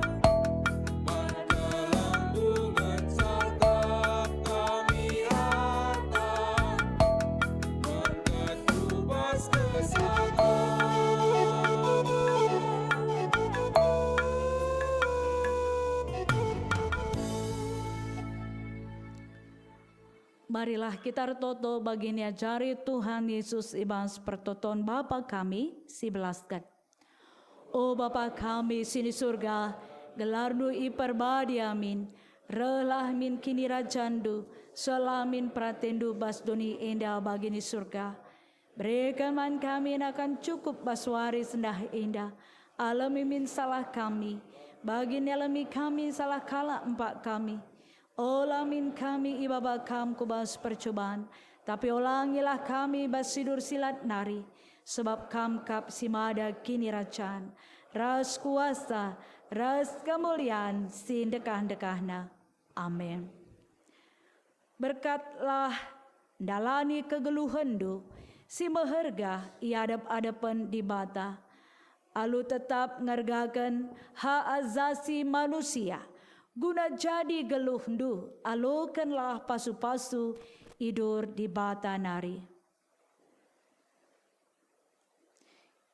man keleng dungen sangkap kami ata, man ketubas kesabaran. Marilah kita ertoto bagi niajari Tuhan Yesus i bas pertoton Bapa kami si belasken. O Bapa kami si ni Surga, GelarNdu iperbadi amin, rehlah min kinirajanNdu, seh min peratenNdu bas doni enda bagi ni Surga. Bereken man kami nakan cukup bas wari sendah enda. Alemi min salah kami, bagi nialemi kami salah kalak empak kami. Ola min kami ibaba Kam ku bas percuban, tapi olangilah kami bas si dur si lat nari, sebab Kam kap si mada kinirajan, ras kuasa, ras kemulian si ndekah-ndekahna. Amin. Berkatlah ndalani kegeluhenndu si meherga i adep-adepen Dibata, alu tetap ngergaken hak asasi manusia, guna jadi geluhndu, alokenlah pasu-pasu i dur Dibata nari.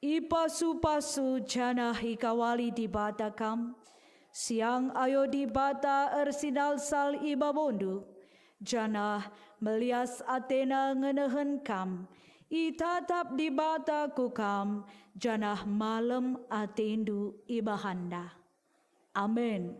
Ipasu-pasu janah ikawali Dibata kam. Siang ayo Dibata ersinalsal i babondu, janah melias ateNa ngenehen kam. Itatap Dibata ku kam, janah malem atendu ibahanNa. Amin.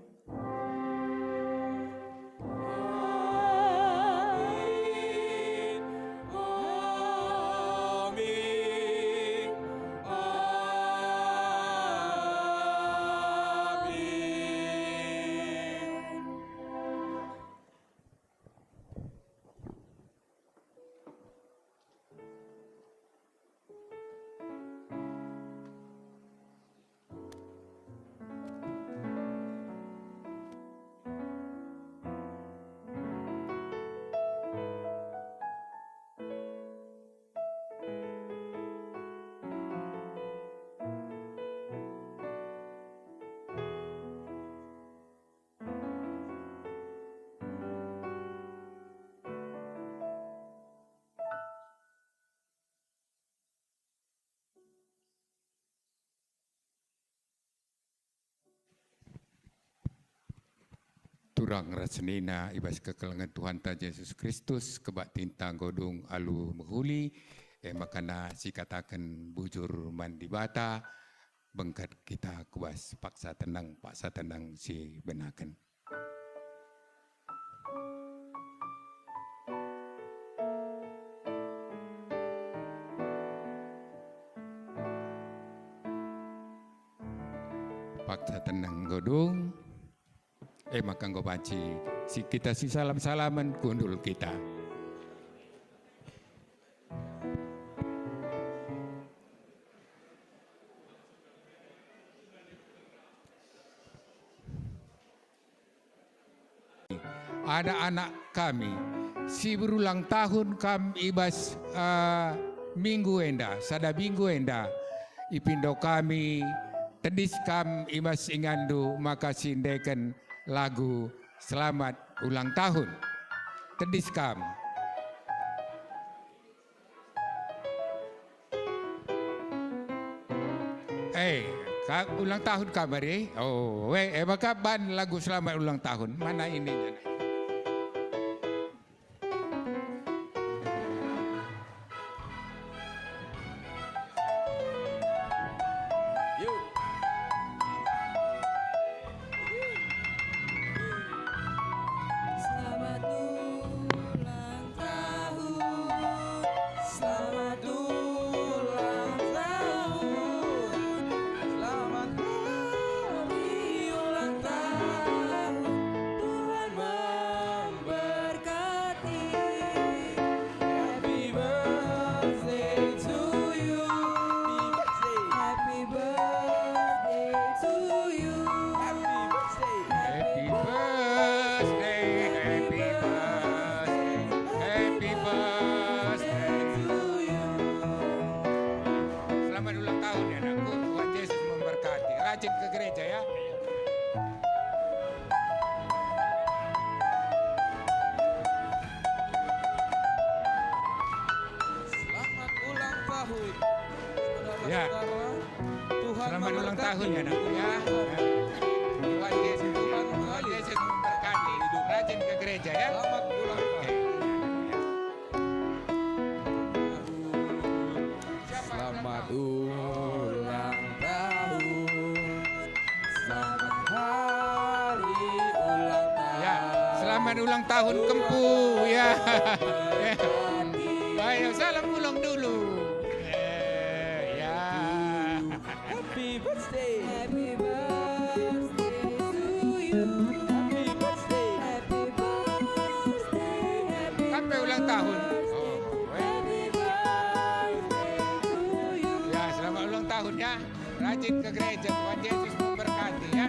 Turang ras senina i bas kekelengen Tuhanta Jesus Kristus, kebaktinta enggo dung alu mehuli, e maka sikataken bujur man Dibata, bengket kita ku bas paksa tenang, paksa tenang si benaken. Paksa tenang enggo dung, e maka enggo banci si kita sisalam-salamen kundul kita. Anak-anak kami, si berulang tahun kam i bas, eh, minggu enda, sada minggu enda, ipindo kami, tedis kam i bas inganndu maka siendeken lagu selamat ulang tahun. Tedis kam. Eh, ka, ulang tahun kam, ari? Oh, eh, eh, maka ban lagu selamat ulang tahun. Mana ininya? Yuk. Selamat ulang tahun, selamat ulang tahun, selamat hari ulang tahun, Tuhan memberkati. Happy birthday to you. Happy birthday to you. Happy birthday. Happy birthday, happy birthday, happy birthday to you. Selamat ulang tahun ya, anakku. Tuhan Yesus memberkati. Rajin ke gereja ya. Selamat ulang tahun, saudara-saudara. Ya. Tuhan memberkati. Selamat ulang tahun ya, anakku, ya. Tuhan Yesus, Tuhan Yesus memberkati. Rajin ke gereja, ya. Selamat ulang tahun. Selamat ulang tahun. Selamat Ulang tahun kempu, ya. Ayo, salam ulang dulu. Eh, ya. Happy birthday. Happy birthday to you. Happy birthday. Happy birthday. Happy Sampai ulang tahun. Oh, eh. Happy birthday to you. Ya, selamat ulang tahun, ya. Rajin ke gereja, Tuhan Yesus memberkati, ya.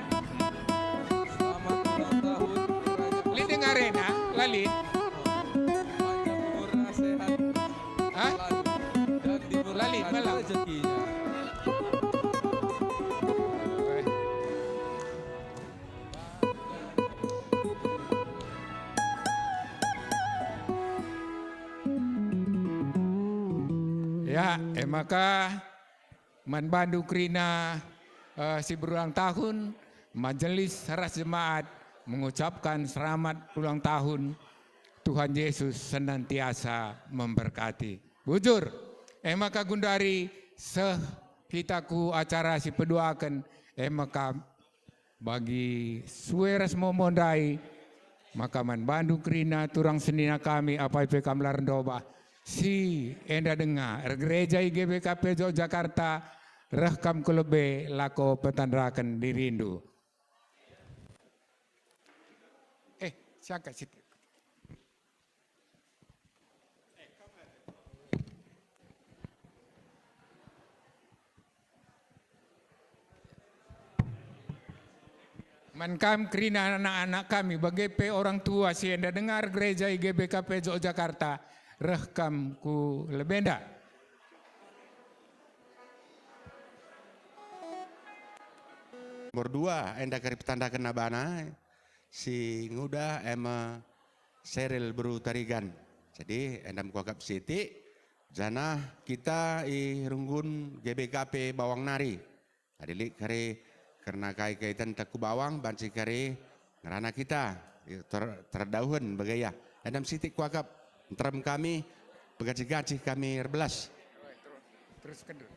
Selamat ulang tahun, Raja. Lit denga rena, la lit. Panjang umurna, sehat. Hah? Selalu. Dan dimurahkan rezekinya. La lit, malam. Eh. Ya, e maka man bandu kerina, eh, si berulang tahun, majelis ras jemaat mengucapkan selamat ulang tahun. Tuhan Yesus senantiasa memberkati. Bujur, e maka gundari seh kita ku acara si peduaken, e maka bagi sue ras momo ndai, maka man bandu kerina turang senina kami apai pe kam la erndobah, si enda denga ergereja i G B K P Jogjakarta, reh kam ku lebe lako petandaken dirindu. Eh, siaka sitik. Man kam kerina anak-anak kami, bage pe orang tua si enda denga ergereja i G B K P Jogjakarta, reh kam ku lebenda. Nomor dua, enda kari petandaken abana, si nguda e me Seril beru Tarigan. Jadi, enda me kuakap sitik, janah kita i runggun G B K P Bawang nari. Adi lit kari kerna kai kaitanta ku Bawang, banci kari ngerana kita, ter-, terdauhen bage ia. Enda me sitik kuakap, nterem kami, pegacih-gacih kami erbelas. Terusken dulu.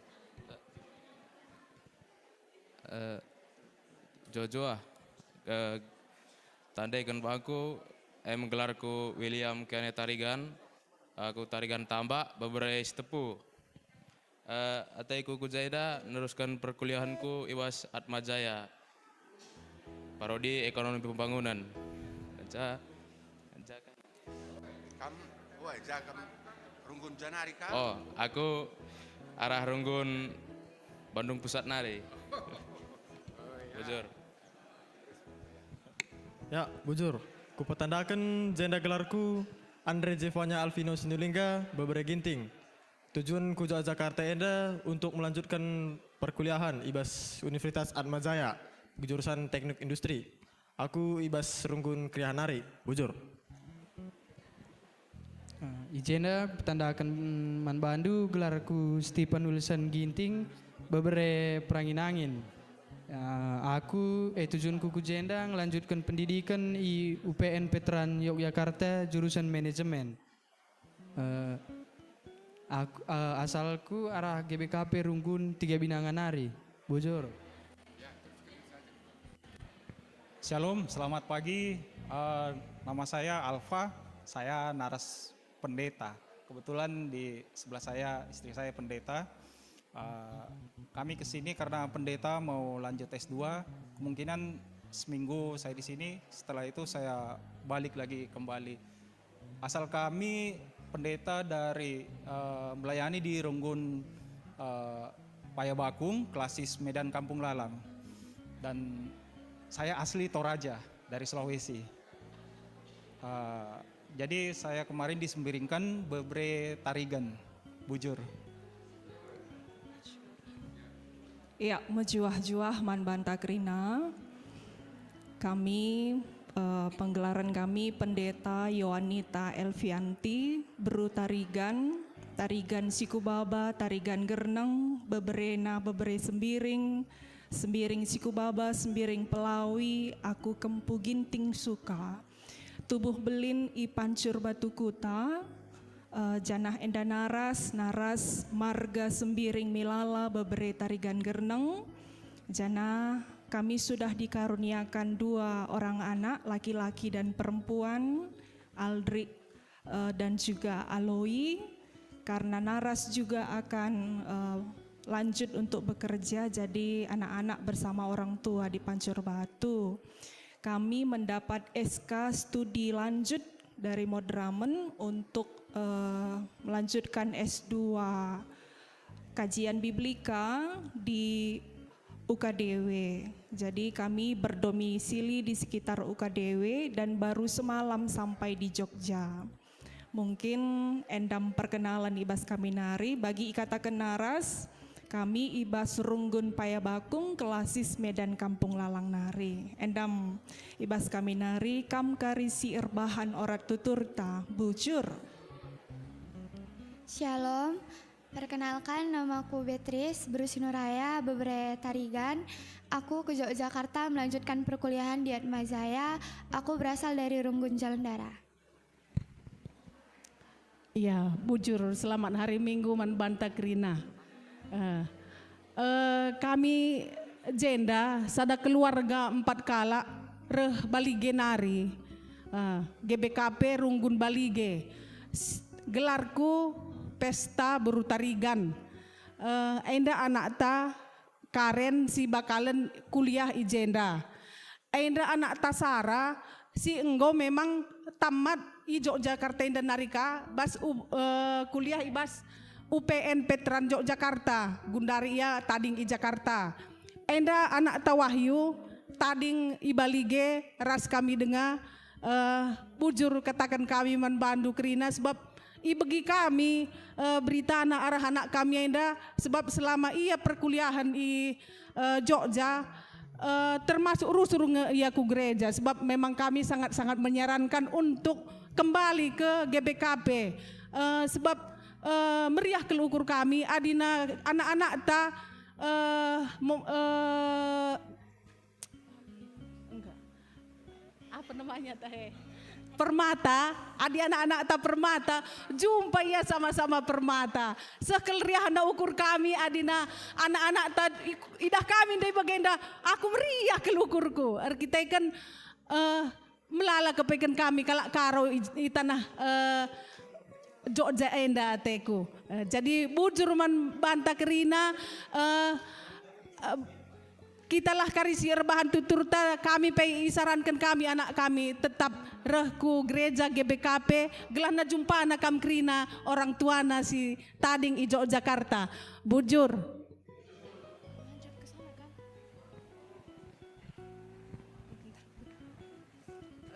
Eh, Jojoa, eh, tandaiken bangku, em gelarku William Kene Tarigan, aku Tarigan Tambak, bebere Sitepu. Eh, ataiku ku jenda nerusken perkuliahenku i bas Atma Jaya, Prodi Ekonomi Pembangunan. Kenca, kenca kan. Kam, wah, ja kam runggun janari kam? Oh, aku arah runggun Bandung Pusat nari. Bujur. Ya, bujur. Kupetandaken jenda gelarku Andre Jevanya Alvino Sinulingga, bebere Ginting. Tujuan ku Jakarta enda untuk melanjutkan perkuliahan i bas Universitas Atma Jaya, jurusan Teknik Industri. Aku i bas runggun keriahen nari, bujur. Eh, i jenda petandaken man bandu gelarku Stephen Wilson Ginting, bebere Perangin-angin. Eh, aku, eh, tujuanku ku jenda ngelanjutken pendidiken i U P N Veteran Yogyakarta, jurusan Manajemen. Eh, aku, eh, asalku arah G B K P Runggun Tiga Binanga nari. Bujur. Shalom, selamat pagi. Eh, nama saya Alfa. Saya naras pendeta. Kebetulan di sebelah saya, istri saya pendeta. Eh, kami ke sini karena pendeta mau lanjut S dua. Kemungkinan seminggu saya di sini, setelah itu saya balik lagi kembali. Asal kami pendeta dari, eh, melayani di Runggun, eh, Paya Bakung, klasis Medan Kampung Lalang. Dan saya asli Toraja, dari Sulawesi. Eh, jadi saya kemarin disembiringkan bebere Tarigan, bujur. Ya, mejuah-juah man banta kerina. Kami, eh, penggelaran kami Pendeta Yoanita Elvianti, beru Tarigan, Tarigan Sikubaba, Tarigan Gerneng, beberena, bebere Sembiring, Sembiring Sikubaba, Sembiring Pelawi, aku kempu Ginting Suka. Tubuh belin i Pancur Batu Kuta, eh, janah enda naras, naras marga Sembiring Milala, bebere Tarigan Gerneng, janah Kami sudah dikaruniakan dua orang anak, laki-laki dan perempuan, Aldrik, eh, dan juga Aloi. Karena Naras juga akan, eh, lanjut untuk bekerja, jadi anak-anak bersama orang tua di Pancur Batu. Kami mendapat S K studi lanjut dari Moderramen untuk, eh, melanjutkan S dua kajian biblika di U K D W. Jadi kami berdomisili di sekitar U K D W dan baru semalam sampai di Jogja. Mungkin endam perkenalan i bas kami nari, bagi ikataken Naras, kami i bas Runggun Paya Bakung, Klasis Medan Kampung Lalang nari. Endam i bas kami nari, kam kari si erbahan orat tuturta, bujur. Shalom, perkenalkan, namaku Beatrice Beru Sinuraya, bebere Tarigan. Aku ke Yogyakarta melanjutkan perkuliahan di Atmajaya. Aku berasal dari Runggun Jalan Dara. Ya, bujur, selamat hari Minggu man banta kerina. Eh, eh, kami jenda sada keluarga empat kalak reh balige nari. Eh, G B K P Runggun Balige. S-, gelarku Pesta Beru Tarigan. Eh, enda anakta Karen si bakalen kuliah i jenda. Enda anakta Sara si enggo memang tamat i Yogyakarta enda nari ka, bas u-, eh, kuliah i bas U P N Veteran Yogyakarta, gundari ia tading i Jakarta. Enda anakta Wahyu, tading i Balige ras kami denga, eh, bujur kataken kami man bandu kerina, sebab ibegi kami, eh, beritana arah anak kami enda, sebab selama ia perkuliahen i, eh, Jogja, eh, termasuk rusur nge ia ku gereja, sebab memang kami sangat-sangat menyarankan untuk kembali ke G B K P, eh, sebab, eh, meriah kal ukur kami, adina anak-anakta, eh, mo-, eh, Enggak. Apa namanya, tahe? Permata, adi anak-anakta Permata, jumpa ia sama-sama Permata. Seh kal riahna ukur kami, adina anak-anakta i-, idah kami ndai bagenda, aku meriah kal ukurku. Erkiteken, eh, melala kepeken kami kalak Karo i, i tanah, eh, Jogja enda ateku. Eh, jadi bujur man banta kerina, eh, eh, kitalah kari si erbahan tuturta, kami pe isaranken kami anak kami tetap reh ku gereja G B K P, gelahna jumpana kam kerina orang tuana si tading i Yogyakarta. Bujur.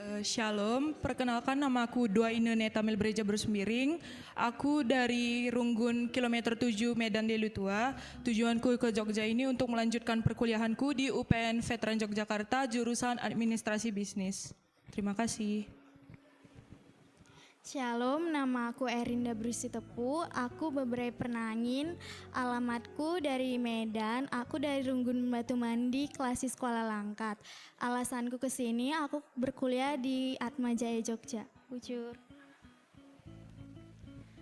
Eh, Shalom, perkenalkan, nama aku Dua Ine Neta Melbereja Berus Miring. Aku dari Runggun kilometer tujuh Medan Delu Tua. Tujuanku ke Jogja ini untuk melanjutkan perkuliahanku di U P N Veteran Yogyakarta, jurusan Administrasi Bisnis. Terima kasih. Shalom, nama aku Erinda Beru Sitepu, aku bebere Pernangin, alamatku dari Medan, aku dari Runggun Batu Mandi, Klasis Kuala Langkat. Alasanku ke sini, aku berkuliah di Atma Jaya Jogja. Bujur.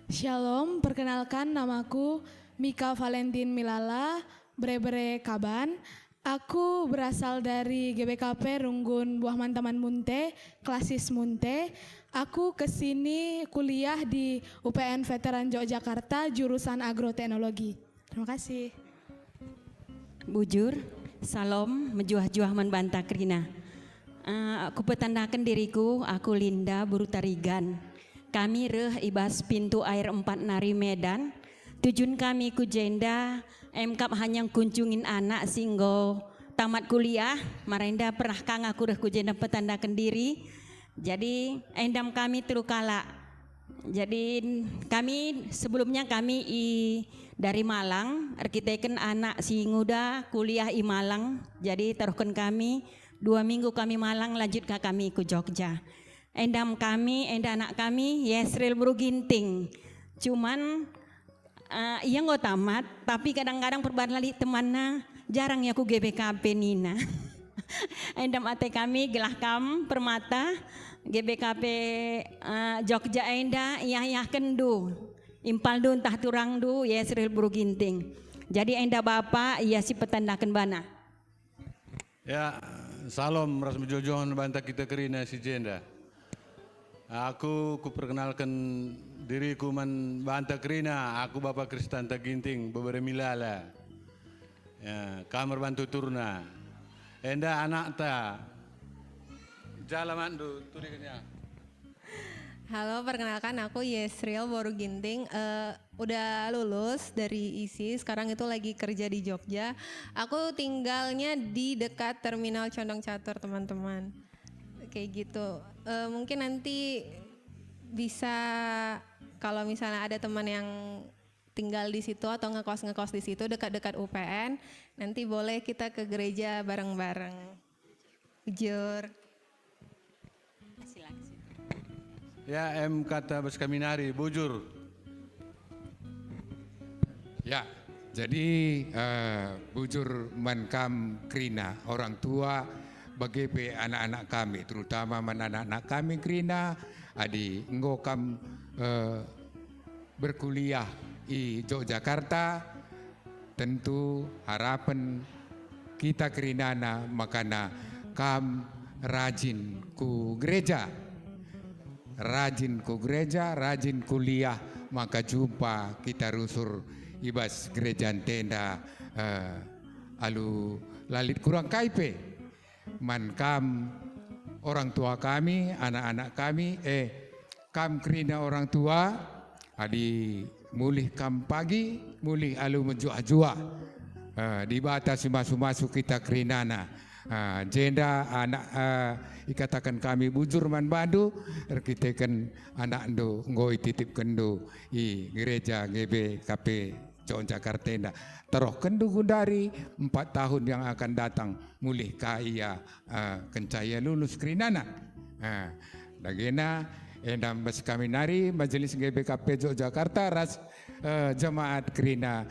Shalom, perkenalkan, namaku Mika Valentin Milala, bere-bere Kaban. Aku berasal dari G B K P Runggun Buah Mantaman Munte, Klasis Munte. Aku ke sini kuliah di U P N Veteran Yogyakarta, jurusan Agroteknologi. Terima kasih. Bujur, salom, mejuah-juah man banta kerina. Eh, aku petandaken diriku, aku Linda Beru Tarigan. Kami reh i bas pintu air empat nari Medan. Tujun kami ku jenda, emkap hanya ngkunjungin anak si enggo tamat kuliah, mara enda pernah ka nga aku reh ku jenda petandaken diri. Jadi, endam kami telu kalak. Jadi, kami sebelumnya kami i, dari Malang, erkiteken anak si nguda kuliah i Malang, jadi taruhken kami dua minggu kami Malang, lanjut ka kami ku Jogja. Endam kami, enda anak kami, Yesril Beru Ginting. Cuman, eh, ia enggo tamat, tapi kadang-kadang perbahan lit temanna, jarang ia ku G B K P nina. Endam ate kami, gelah kam Permata, G B K P, eh, Jogja enda iah-iahkenndu, impalndu ntah turangndu, Yesril Beru Ginting. Jadi enda bapa, ia si petandaken bana. Ya, salom ras mejuah-juah banta kita kerina si jenda. Aku kuperkenalken diriku man banta kerina, aku Bapa Kristanta Ginting, bebere Milala. Ya, kam erban tuturna. Enda anakta. Jala matndu, turiken ya. Halo, perkenalkan, aku Yesriel Boru Ginting. Eh, udah lulus dari isi, sekarang itu lagi kerja di Jogja. Aku tinggalnya di dekat Terminal Condong Catur, teman-teman. Kayak gitu. Eh, mungkin nanti bisa, kalau misalnya ada teman yang tinggal di situ atau ngekos-ngekos di situ, dekat-dekat U P N, nanti boleh kita ke gereja bareng-bareng. Bujur. Silakan. Ya, em kata bas kami nari, bujur. Ya, jadi, eh, bujur man kam kerina orang tua, bage pe anak-anak kami, terutama man anak-anak kami kerina, adi enggo kam, eh, berkuliah i Yogyakarta, tentu harapen kita kerinana makana kam rajin ku gereja. Rajin ku gereja, rajin kuliah, maka jumpa kita rusur i bas gereja ntenda, eh, alu la lit kurang kai pe. Man kam orang tua kami, anak-anak kami, eh, kam kerina orang tua, adi mulih kam pagi, mulih alu mejuah-juah. Eh, Dibata si masu-masu kita kerinana. Ah, jenda anak, eh, ikataken kami bujur man bandu, erkiteken anakndu enggo ititipkenndu i gereja G B K P Jogjakarta enda. Terohkenndu gundari empat tahun yang akan datang, mulih ka ia, eh, kenca ia lulus kerinana. Eh, dagena enda bas kami nari Majelis G B K P Jogjakarta ras, eh, jemaat kerina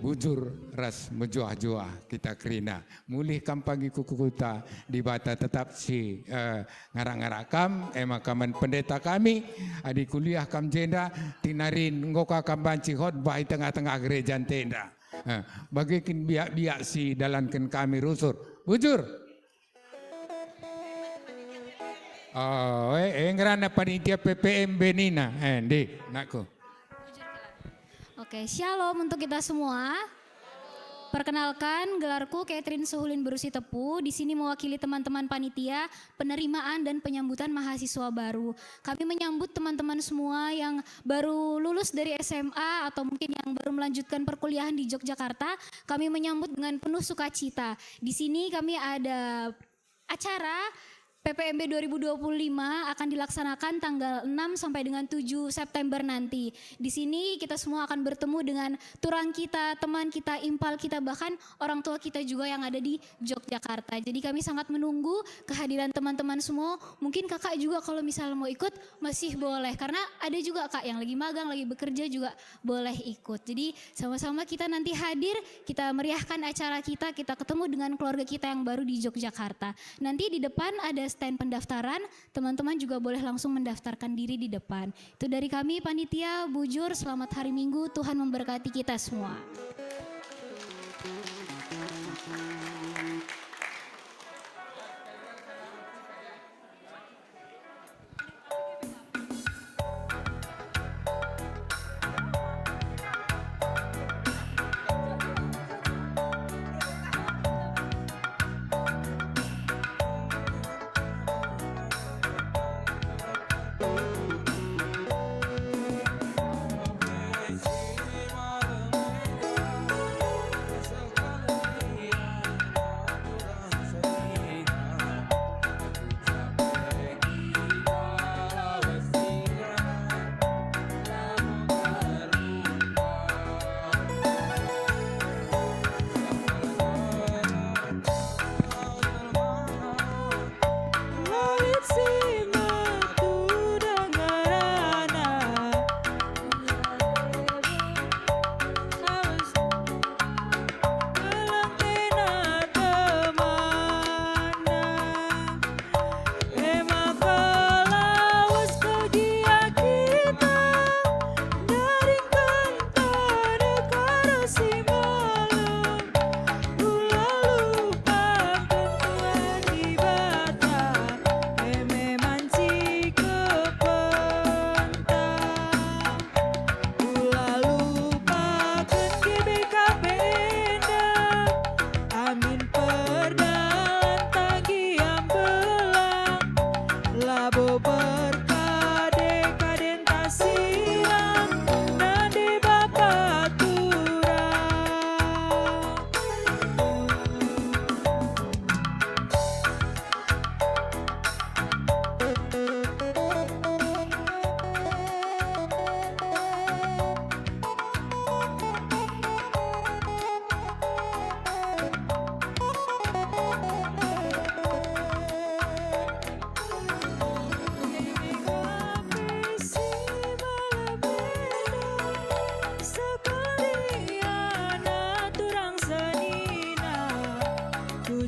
bujur ras mejuah-juah kita kerina. Mulih kam pagi ku kuta, Dibata tetap si, eh, ngarak-ngarak kam, e maka man pendeta kami, adi kuliah kam jenda, tinarin enggo ka kam banci khotbah i tengah-tengah gereja ntenda. Eh, bage kin biak-biak si dalanken kami rusur. Bujur. Oh, eh, eh, ngerana panitia P P M B nina. Eh, ndi, nakku. Oke, shalom untuk kita semua. Perkenalkan, gelarku Catherine Suhulin Berusi Tepu. Di sini mewakili teman-teman panitia penerimaan dan penyambutan mahasiswa baru. Kami menyambut teman-teman semua yang baru lulus dari S M A atau mungkin yang baru melanjutkan perkuliahan di Yogyakarta. Kami menyambut dengan penuh sukacita. Di sini kami ada acara P P M B dua ribu dua puluh lima akan dilaksanakan tanggal enam sampai dengan tujuh September nanti. Di sini kita semua akan bertemu dengan turang kita, teman kita, impal kita, bahkan orang tua kita juga yang ada di Yogyakarta. Jadi kami sangat menunggu kehadiran teman-teman semua. Mungkin kakak juga kalau misalnya mau ikut masih boleh. Karena ada juga kak yang lagi magang, lagi bekerja juga boleh ikut. Jadi sama-sama kita nanti hadir, kita meriahkan acara kita, kita ketemu dengan keluarga kita yang baru di Yogyakarta. Nanti di depan ada stand pendaftaran, teman-teman juga boleh langsung mendaftarkan diri di depan. Itu dari kami panitia, bujur, selamat hari Minggu, Tuhan memberkati kita semua.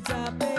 Jape